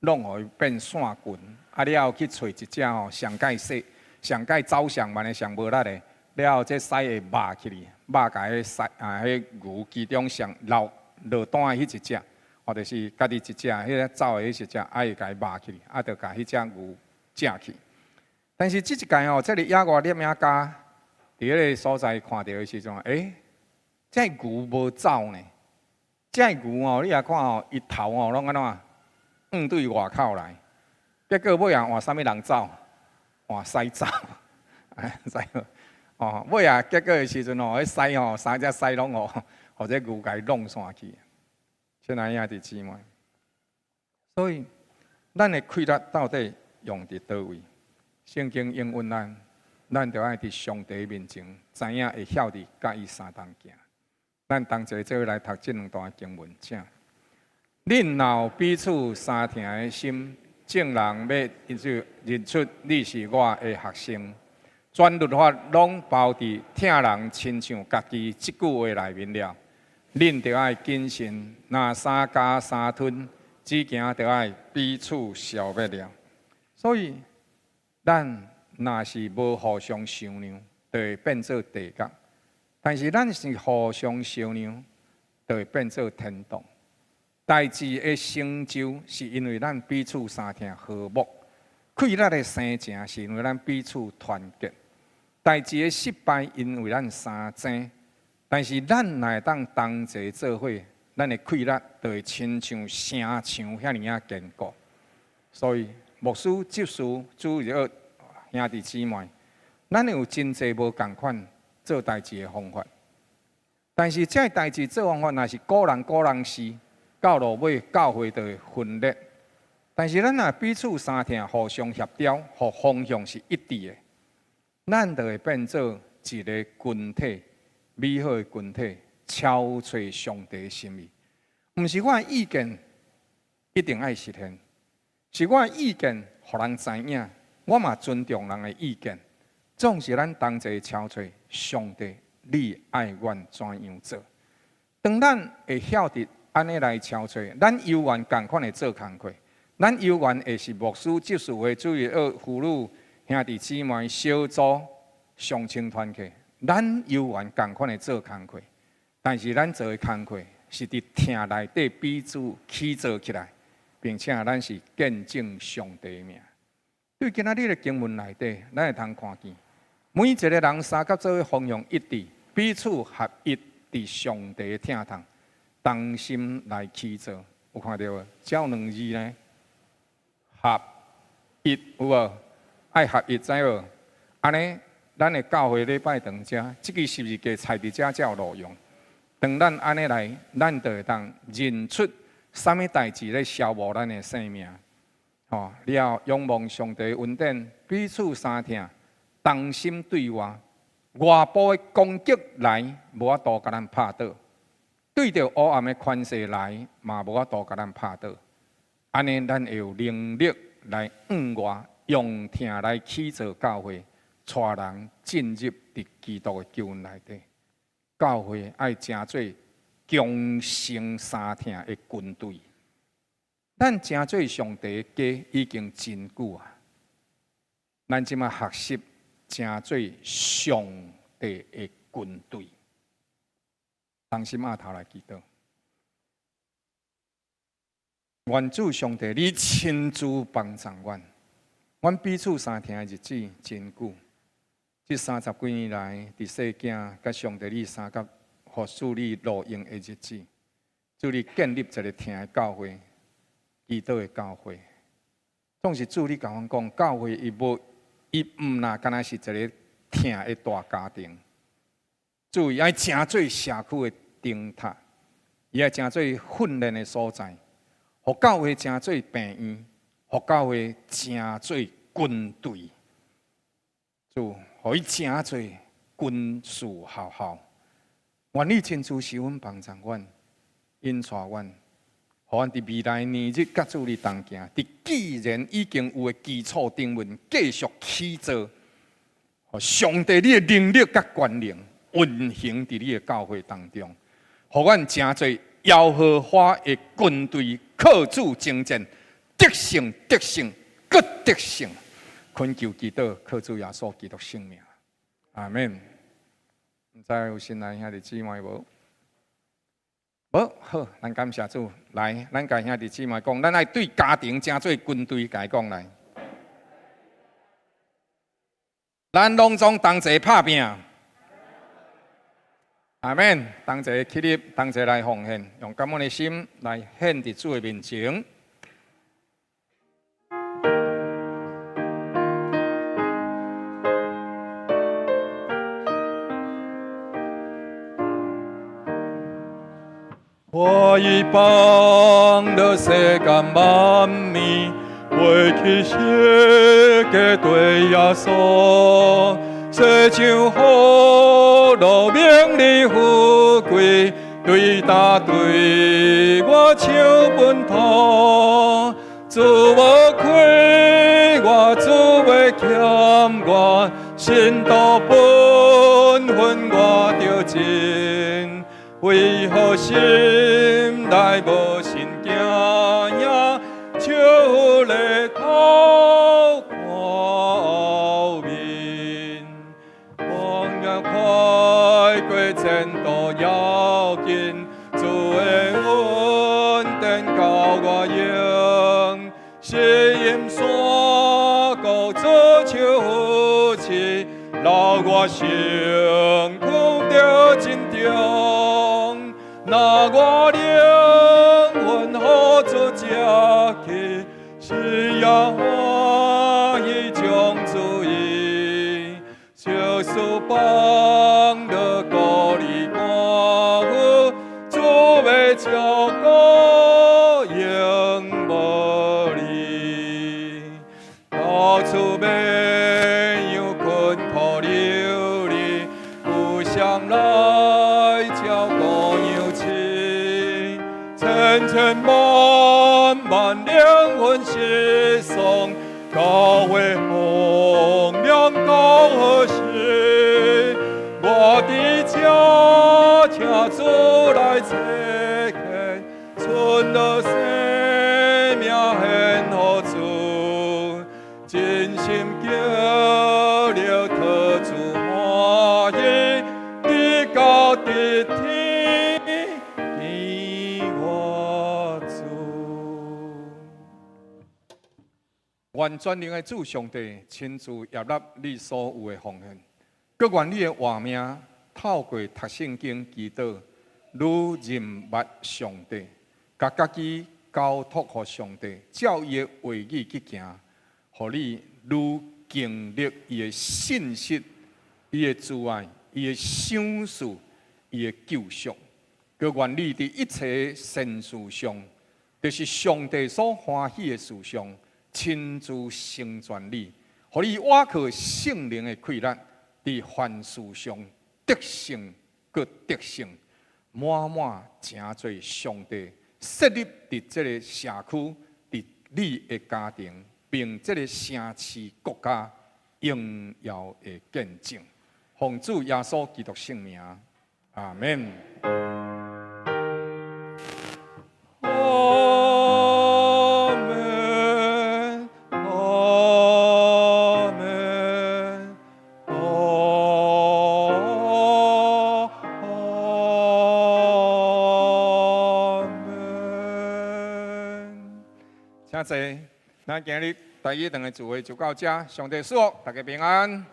Speaker 1: 弄予伊變散群，啊了後去揣一隻吼上蓋細、上蓋走上慢的、上無力的，了後這獅會肉起去，肉共彼獅啊彼牛其中上落落單的彼一隻，或者是家己一隻，彼个走的彼一隻，啊會共伊肉起去，啊就共彼隻牛食去。但是這一擺吼，這个野外攝影家佇彼个所在看著的時陣，欸，這牛無走呢？這牛吼，你若看吼，伊頭吼攏按怎向對外口來，結果尾仔換啥物人走？換獅走，知無？哦，尾仔結果的時陣吼，彼獅吼，三隻獅攏予，予這牛共伊弄散去。親愛兄弟姊妹，所以咱的氣力到底用佇佗位？聖經應允咱，咱著愛佇上帝面前，知影會曉得佮伊相同行。咱同齊做伙來讀這兩段經文，請。恁若有彼此相疼的心，眾人欲認出你是我的學生。全律法攏包佇疼人親像家己這句話內面了。恁著愛謹慎，若三咬三吞，只驚著愛彼此消滅了。所以，咱若是無互相相讓，就會變做地獄；但是咱是互相相讓，就會變做天堂。代誌的成就，是因為咱彼此相疼和睦；氣力的生成，是因為咱彼此團結。代誌的失敗，因為咱相爭。但是咱若會當同齊做伙，咱的氣力就會親像城牆遐爾仔堅固。所以牧師、執事、主日學兄弟姊妹，咱有真濟無仝款做代誌的方法。但是這代誌做方法，若是個人個人事，到落尾教會就會分裂。但是咱若彼此相疼，互相協調，予方向是一致的，咱就會變做一个群體，美好的群體，超出上帝的心意。毋是我的意見一定愛實現，是我的意見予人知影，我嘛尊重人的意見。總是咱同齊敲揣上帝，你愛阮怎樣做？當咱會曉得按呢來敲揣，咱猶原仝款會做工課，咱猶原會是牧師、執事會、主日學、婦女、兄弟姊妹、小組、上清團契，咱猶原仝款會做工課，但是咱做的工課是佇疼內底彼此起造起來，並且咱是見證上帝名。對今仔日的經文內底，咱會通看見每一个人相佮做伙方向一致，彼此合一，佇上帝的疼痛，同心來起造。有看著無？只有兩字呢，合一有無？愛合一知無？按呢，咱的教會禮拜堂遮，這支十字架插佇遮才有路用。當咱按呢來，咱就會當認出啥物代誌咧消磨咱的生命。吼，了後仰望上帝恩典，彼此相疼，同心對外，外部的攻擊來，無法度共咱拍倒；對著黑暗的權勢來，嘛無法度共咱拍倒。按呢，咱會有能力來向外，用疼來起造教會，帶人進入佇基督的救恩內底。教會愛成做強盛相疼的軍隊。咱成做上帝的家已經真久啊！咱這馬學習成做上帝的軍隊。同心阿頭來祈禱，願主上帝，你親自幫助阮，阮彼此相疼的日子真久。這三十幾年來，佇細囝佮上帝你相佮服侍你路用的日子，主你建立一个疼的教會。基督的教會，總是主你共阮講，教會伊無伊毋若干焦是一个疼的大家庭，主伊愛成做社區的燈塔，伊愛成做訓練的所在，予教會成做病院，予教會成做軍隊，主，予伊成做軍事學校。願你親自施恩幫助阮，引帶阮。予阮佇未來年日，佮主你同行，佇既然已經有的基礎頂面，繼續起造，上帝你的能力佮權能運行佇你的教會當中，予阮成做耶和華的軍隊，靠主征戰，得勝，得勝，閣得勝。懇求祈禱，靠主耶穌基督聖名，阿們。毋知有新來兄弟姊妹無？無好，咱感謝主。來，咱共兄弟姊妹講，咱愛對家庭成做軍隊，共伊講來。咱攏總同齊拍拚。阿們，同齊起立，同齊來奉獻，用感恩的心來獻佇主的面前。
Speaker 2: 我已放了世間萬物，背起十架對耶穌，世上福樂名利富貴，對擔對我像糞土，主無虧我，主袂欠我，信徒本分我著盡。為何心內無信驚呀？笑咧頭看後面，往日快過前途要緊，主的恩典夠我用，死蔭山谷左手扶持，留我身軀著真重。若我靈魂予主接去，是也歡喜將主意，就是放落孤裡寡婦，主欲照顧永無離，到處欲有困苦流離，有誰來照顧羊飼？千千萬萬靈魂失喪，教會宏亮到何時？我佇這請主來差遣，存留生命獻予主，盡心竭力討主歡喜，直到得天見我主。
Speaker 1: 願全能的主上帝親自悅納你所有的奉獻，閣願你的活命透過讀聖經祈禱，愈認捌上帝，共家己交託予上帝，照伊的話語去行，予你愈經歷伊的信實、伊的慈愛、伊的賞賜、伊的救贖。閣願你佇一切善事上，就是上帝所歡喜的事上，親自成全你，予你倚靠聖靈的氣力，佇凡事上得勝，閣得勝，滿滿成做上帝設立佇這个社區，佇你的家庭，並這个城市國家榮耀的見證。奉主耶穌基督聖名，阿們。
Speaker 2: 阿們，阿們，阿們。
Speaker 1: 請坐。咱今日台語堂的聚會就到這，上帝賜福，大家平安。